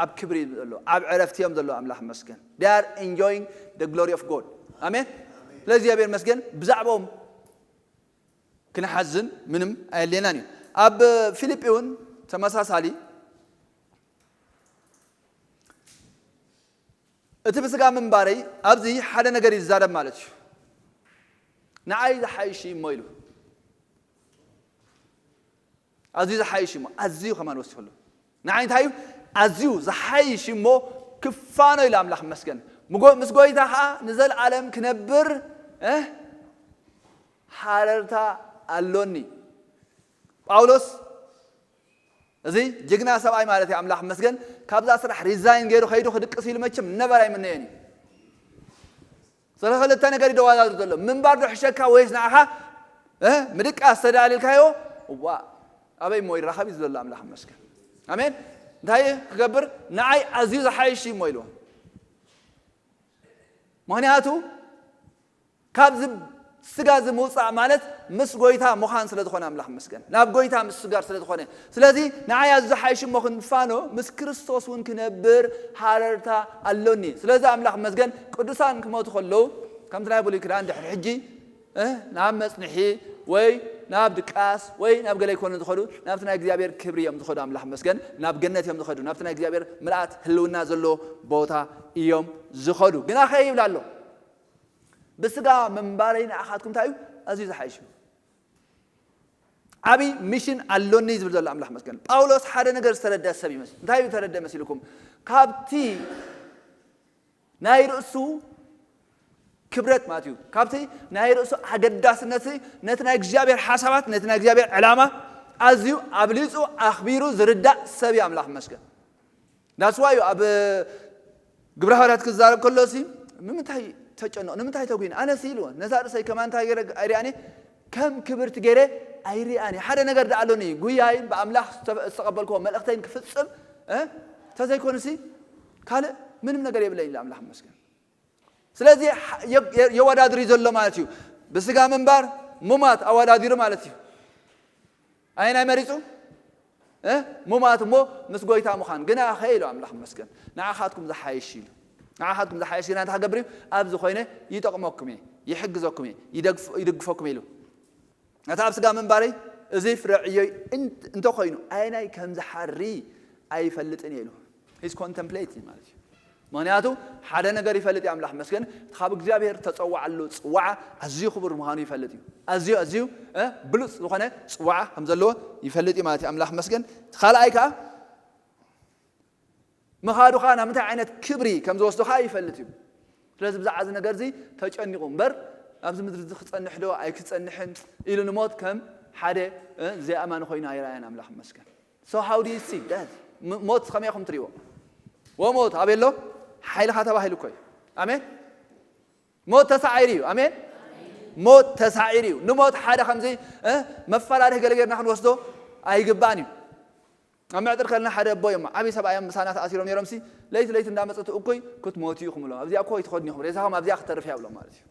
ኣብ ክብሪ እዮም ዘለዉ። ኣብ ዕረፍቲ እዮም ዘለዉ ኣምላኽ መስገን። They are enjoying the glory of God. ኣሜን። ስለ እግዚኣብሔር መስገን። ብዛዕባኦም ክንሓዝን ምንም ኣየድልየናን እዩ። ኣብ ፊልጲ እውን ተመሳሳሊ፣ እቲ ብስጋ ምንባረይ ኣብዚ ሓደ ነገር እዩ ዝዛረብ ማለት እዩ። ንዓይ ዝሓይሽ እዩ እሞ ኢሉ። ኣዝዩ ዝሓይሽ እዩ እሞ፣ ኣዝዩ ከማን ወሲኹሉ። ንዓይ እንታይ እዩ? ኣዝዩ ዝሓይሽ እዩ እሞ ክፋኖ ኢሉ ኣምላኽ መስገን። ምጎ-፣ ምስ ጎይታ ኸዓ ንዘለዓለም ክነብር፣ እ፣ ሃረርታ ኣሎኒ። ጳውሎስ እዚ ጅግና ሰብኣይ ማለት እዩ፣ ኣምላኽ ይመስገን። ካብዛ ስራሕ ሪዛይን ገይሩ ከይዱ ክድቅስ ኢሉ መቸም ነበር ኣይምነየን እዩ። ስለ ክልተ ነገር ይደዋዳድር ዘሎ። ምንባር ዶ ሕሸካ ወይስ ንዓኻ፣ እ፣ ምድቃስ ተዳሊልካዮ? እዋ፣ ኣበይ እሞ ይራኸብ እዩ ዘሎ፣ ኣምላኽ ይመስገን። ኣሜን። እንታይ ክገብር? ንዓይ ኣዝዩ ዝሓይሽ እዩ እሞ ኢልዎ። ምኽንያቱ ካብዚ ስጋ እዚ ምውፃእ ማለት ምስ ጎይታ ምዃን ስለ ዝኾነ ኣምላኽ ይመስገን። ናብ ጎይታ ምስጋር ስለ ዝኾነ። ስለዚ ንዓይ ኣዝዩ ዝሓይሽ እሞ ክንፋኖ ምስ ክርስቶስ እውን ክነብር ሃረርታ ኣሎኒ። ስለዚ ኣምላኽ ይመስገን ቅዱሳን ክሞቱ ከለዉ ከምቲ ናይ ብሉይ ክዳን ድሕሪ ሕጂ፣ እ፣ ናብ መጽንሒ ወይ ናብ ድቃስ ወይ ናብ ገለ ኣይኮኑን ዝኸዱ፣ ናብቲ ናይ እግዚኣብሔር ክብሪ እዮም ዝኸዱ። ኣምላኽ ይመስገን ናብ ገነት እዮም ዝኸዱ። ናብቲ ናይ እግዚኣብሔር ምልኣት ህልውና ዘለዎ ቦታ እዮም ዝኸዱ። ግናኸ ይብል ኣሎ፣ ብስጋ ምንባረይ ንኣኻትኩም እንታይ እዩ? ኣዝዩ ዝሓይሽ እዩ። ዓብዪ ሚሽን ኣሎኒ ዝብል ዘሎ ኣምላኽ ይመስገን። ጳውሎስ ሓደ ነገር ዝተረድአ ሰብ ይመስል። እንታይ እዩ ዝተረድአ መሲልኩም? ካብቲ ናይ ርእሱ ክብረት ማለት እዩ። ካብቲ ናይ ርእሱ ኣገዳስነት ነቲ ናይ እግዚኣብሔር ሓሳባት፣ ነቲ ናይ እግዚኣብሔር ዕላማ ኣዝዩ ኣብሊጹ ኣኽቢሩ ዝርዳእ ሰብ እዩ ኣምላኽ ይመስገን። That's why እዩ ኣብ ግብረ ሃዋርያት ክዛረብ ከሎ ሲ፣ "ንምንታይ ተጨነቕ? ንምንታይ ተጉይን? ኣነ ሲ" ኢልዎ፣ "ነዛ ርእሰይ ከማን እንታይ ገይረ ኣይሪኣን እየ? ከም ክብርቲ ገይረ ኣይሪኣን እየ። ሓደ ነገር ደኣ ኣሎኒ፣ ጉያይ ብኣምላኽ ዝተ-፣ ዝተቐበልክዎ መልእኽተይን ክፍጽም፣ እ፣ ተዘይኮንሲ ካልእ ምንም ነገር የብለይን" ኢሉ ኣምላኽ ይመስገን። ስለዚ የ-፣ የ-፣ የወዳድር እዩ ዘሎ ማለት እዩ። ብስጋ ምንባር ሙማት ኣወዳዲሩ ማለት እዩ። ኣየናይ መሪጹ? እ? ሙማት እሞ ምስ ጎይታ ምዃን። ግናኸ ኢሉ ኣምላኽ ይመስገን፣ ንዓኻትኩም ዝሓይሽ ኢሉ። ንዓኻትኩም ዝሓይሽ ግና እንታይ ክገብር እዩ? ኣብዚ ኮይነ ይጠቕመኩም እየ፣ ይሕግዘኩም እየ፣ ይደግፍ-፣ ይድግፈኩም እየ ኢሉ። ነቲ ኣብ ስጋ ምንባረይ እዚ ፍረ ዕዮይ እንት-፣ እንተኾይኑ ኣየናይ ከም ዝሓሪ ኣይፈልጥን እየ ኢሉ። He's contemplating ማለት እዩ። ምኽንያቱ ሓደ ነገር ይፈልጥ እዩ ኣምላኽ መስገን፣ እቲ ካብ እግዚኣብሔር ተጸዋዓሉ ጽዋዓ ኣዝዩ ክቡር ምዃኑ ይፈልጥ እዩ። ኣዝዩ፣ ኣዝዩ፣ እ፣ ብሉጽ ዝኾነ ጽዋዓ ከም ዘለዎ ይፈልጥ እዩ ማለት እዩ ኣምላኽ መስገን። እቲ ካልኣይ ከኣ ምኻዱ ኸኣ ናብ ምንታይ ዓይነት ክብሪ ከም ዝወስዶ ኸኣ ይፈልጥ እዩ። ስለዚ ብዛዕባ እዚ ነገር እዚ ተጨኒቑ እምበር፣ ኣብዚ ምድሪ እዚ ክጸንሕ ዶ ኣይክጸንሕን ኢሉ ንሞት ከም ሓደ፣ እ፣ ዘይኣማኒ ኮይኑ ኣይረኣየን ኣምላኽ መስገን። So how do you see death? ም-፣ ሞት ከመይ ኢኹም ትሪእዎ? ወሞት ኣበይ ኣሎ? ሓይልኻ ተባሂሉ እኮ እዩ። ኣሜን። ሞት ተሳዒሩ እዩ። ኣሜን። ሞት ተሳዒሩ እዩ። ንሞት ሓደ ከምዚ፣ እ፣ መፈራርሒ ገለ ጌርና ክንወስዶ ኣይግባእን እዩ። ኣብ መዕጥር ከለና ሓደ ኣቦ እዮም፣ ዓብዪ ሰብኣይ እዮም፣ ምሳና ተኣሲሮም ነይሮም ሲ፣ ለይቲ ለይቲ እንዳመጸ እቲ እኩይ ክትሞቱ ኢኹም ብሎም። ኣብዚኣ እኮ ኣይትኸድኑ ኢኹም፣ ሬሳኹም ኣብዚኣ ክተርፍ እያ ብሎም ማለት እዩ።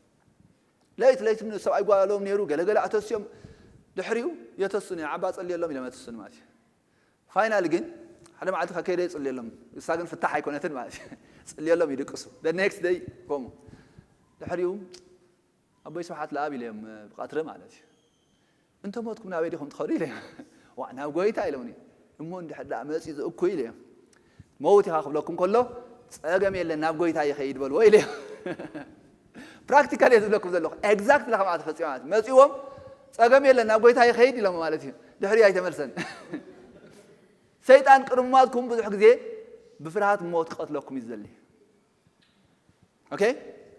ለይቲ ለይቲ ሰብኣይ ጓሎም ነይሩ፣ ገለገለ ኣተስዮም፣ ድሕሪኡ የተሱኒ፣ ዓባ ጸልየሎም ኢሎም የተሱኒ ማለት እዩ። ፋይናል ግን ሓደ መዓልቲ ከከይደ ይጽልየሎም፣ እሳ ግን ፍታሕ ኣይኮነትን ማለት እዩ። ጽልየሎም ይድቅሱ። The next day ከምኡ። ድሕሪኡ ኣቦይ ስብሓት ለኣብ ኢለዮም ብቐትሪ ማለት እዩ። "እንተ ሞትኩም ናበይ ዲኹም ትኸዱ?" ኢለዮም። "ዋዕ ናብ ጎይታ" ኢሎምኒ። "እሞ እንድሕር ደኣ መጺኡ ዝእኩ" ኢለዮም። "መውት ኢኻ ክብለኩም ከሎ ጸገም የለን ናብ ጎይታ ይኸይድ በልዎ" ኢለዮም። ፕራክቲካል እየ ዝብለኩም ዘለኹ። ኤግዛክትሊ ከምኣ ተፈጺማ ማለት እዩ። መጺዎም "ጸገም የለን ናብ ጎይታ ይኸይድ" ኢሎም ማለት እዩ። ድሕሪ ኣይተመልሰን። ሰይጣን ቅድሚ ሞትኩም ብዙሕ ግዜ ብፍርሃት ሞት ክቐትለኩም እዩ ዝደሊ። ኦኬ?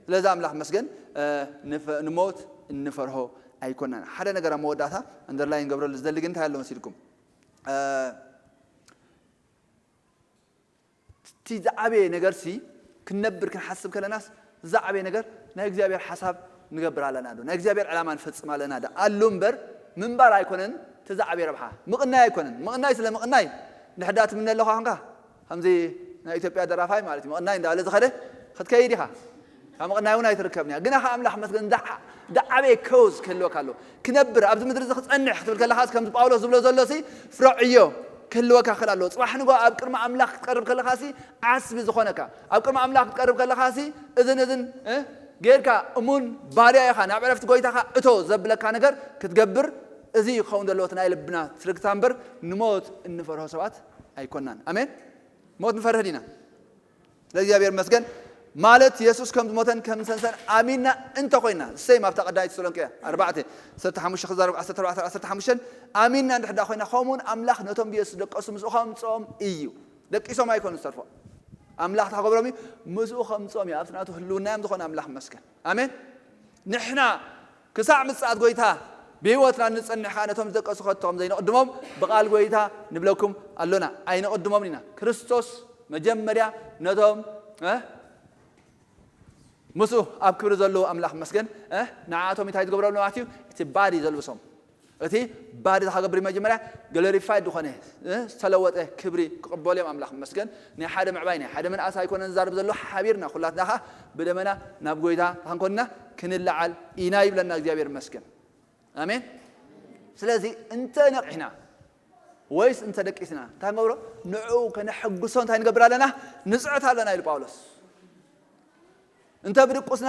ስለዚ ኣምላኽ መስገን፣ እ፣ ንፈ-፣ ንሞት እንፈርሆ ኣይኮናን። ሓደ ነገር ኣብ መወዳእታ ኣንደርላይን ገብረሉ ዝደሊ ግን እንታይ ኣሎ መሲልኩም? እ፣ እቲ ዝዓበየ ነገርሲ ክንነብር ክንሓስብ ከለናስ ዝዓበየ ነገር ናይ እግዚኣብሔር ሓሳብ ንገብር ኣለና ዶ? ናይ እግዚኣብሔር ዕላማ ንፈጽም ኣለና ዶ? ኣሉ እምበር ምንባር ኣይኮነን እቲ ዝዓበየ ረብሓ። ምቕናይ ኣይኮነን። ምቕናይ ስለ ምቕናይ ንሕዳ ትምነ ኣለኻ ኾንካ ከምዚ ናይ ኢትዮጵያ ደራፋይ ማለት እዩ። ምቕናይ እንዳበለ ዝኸደ ክትከይድ ኢኻ። ካብ ምቕናይ እውን ኣይትርከብን እያ። ግና ኸዓ ኣምላኽ መስገን ዝዓ-፣ ዝዓበየ ኮዝ ክህልወካ ኣሎ። ክነብር፣ ኣብዚ ምድሪ እዚ ክጸንሕ ክትብል ከለኻስ፣ ከምዚ ጳውሎስ ዝብሎ ዘሎ ሲ፣ ፍረ ዕዮ ክህልወካ ክኽእል ኣለዎ። ጽባሕ ንግሆ ኣብ ቅድሚ ኣምላኽ ክትቀርብ ከለኻ ሲ፣ ዓስቢ ዝኾነካ። ኣብ ቅድሚ ኣምላኽ ክትቀርብ ከለኻ ሲ፣ እዝን እዝን፣ እ፣ ጌርካ እሙን ባርያ ኢኻ፣ ናብ ዕረፍቲ ጎይታኻ እቶ ዘብለካ ነገር ክትገብር፣ እዚ እዩ ክኸውን ዘለዎ እቲ ናይ ልብና ትርግታ እምበር፣ ንሞት እንፈርሆ ሰባት ኣይኮናን። ኣሜን። ሞት ንፈርህ ዲና? ለእግዚኣብሔር ይመስገን። ማለት የሱስ ከም ዝሞተን ከም ዝሰንሰን ኣሚንና እንተኾይና፣ ሰይም ኣብታ ቀዳማይት ተሰሎንቄ ኣርባዕተ፣ ዓሰርተ ሓሙሽተ ክዛረብ፣ ዓሰርተ ኣርባዕተ፣ ዓሰርተ ሓሙሽተ ኣሚንና እንድሕር ደኣ ኮይና፣ ከምኡውን ኣምላኽ ነቶም ብየሱስ ዝደቀሱ ምስኡ ከምጽኦም እዩ። ደቂሶም ኣይኮኑን ዝተርፎ። ኣምላኽ ታኸብሮም እዩ፣ ምስኡ ከምፅኦም እዩ፣ ኣብቲ ናቱ ህልውና እዮም ዝኾነ ኣምላኽ መስገን። ኣሜን። ንሕና ክሳዕ ምጽኣት ጎይታ ብህይወትና ንጸንሕ ከኣ ነቶም ዝደቀሱ ከቶ ከም ዘይንቕድሞም ብቓል ጎይታ ንብለኩም ኣሎና። ኣይንቕድሞምን ኢና። ክርስቶስ መጀመርያ ነቶም፣ እ፣ ምስኡ ኣብ ክብሪ ዘለዉ ኣምላኽ መስገን፣ እ፣ ንዓኣቶም እንታይ ዝገብረሎም ማለት እዩ? እቲ ባዲ ዘልብሶም። እቲ ባዲ ዝኸገብር መጀመርያ ግሎሪፋይድ ዝኾነ፣ እ፣ ዝተለወጠ ክብሪ ክቕበሉ እዮም። ኣምላኽ መስገን። ናይ ሓደ ምዕባይ፣ ናይ ሓደ ምንኣስ ኣይኮነን ዝዛረብ ዘሎ፣ ሓቢርና ኩላትና ኸኣ ብደመና ናብ ጎይታ ክንኮንና ክንለዓል ኢና ይብለና እግዚኣብሔር መስገን። ኣሜን። ስለዚ እንተ ነቒሕና ወይስ እንተ ደቂስና እንታይ ንገብሮ? ንዕኡ ከነሐጉሶ እንታይ ንገብር ኣለና? ንጽዕት ኣለና ኢሉ ጳውሎስ። እንተ ብድቁስና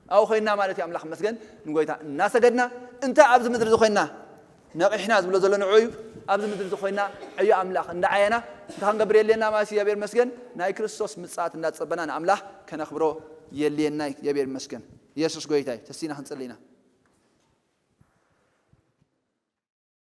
ኣብኡ ኮይንና ማለት እዩ ኣምላኽ መስገን ንጎይታ እናሰገድና፣ እንተ ኣብዚ ምድሪ እዚ ኮይንና ነቒሕና ዝብሎ ዘሎ ንዕኡ እዩ። ኣብዚ ምድሪ እዚ ኮይንና ዕዮ ኣምላኽ እንዳዓየና እንታይ ክንገብር የድልየና ማለት እዩ? እግዚኣብሔር መስገን ናይ ክርስቶስ ምጽኣት እንዳጸበና ንኣምላኽ ከነኽብሮ የድልየና እዩ። እግዚኣብሔር መስገን። ኢየሱስ ጎይታ እዩ። ተሲና ክንጽሊ ኢና።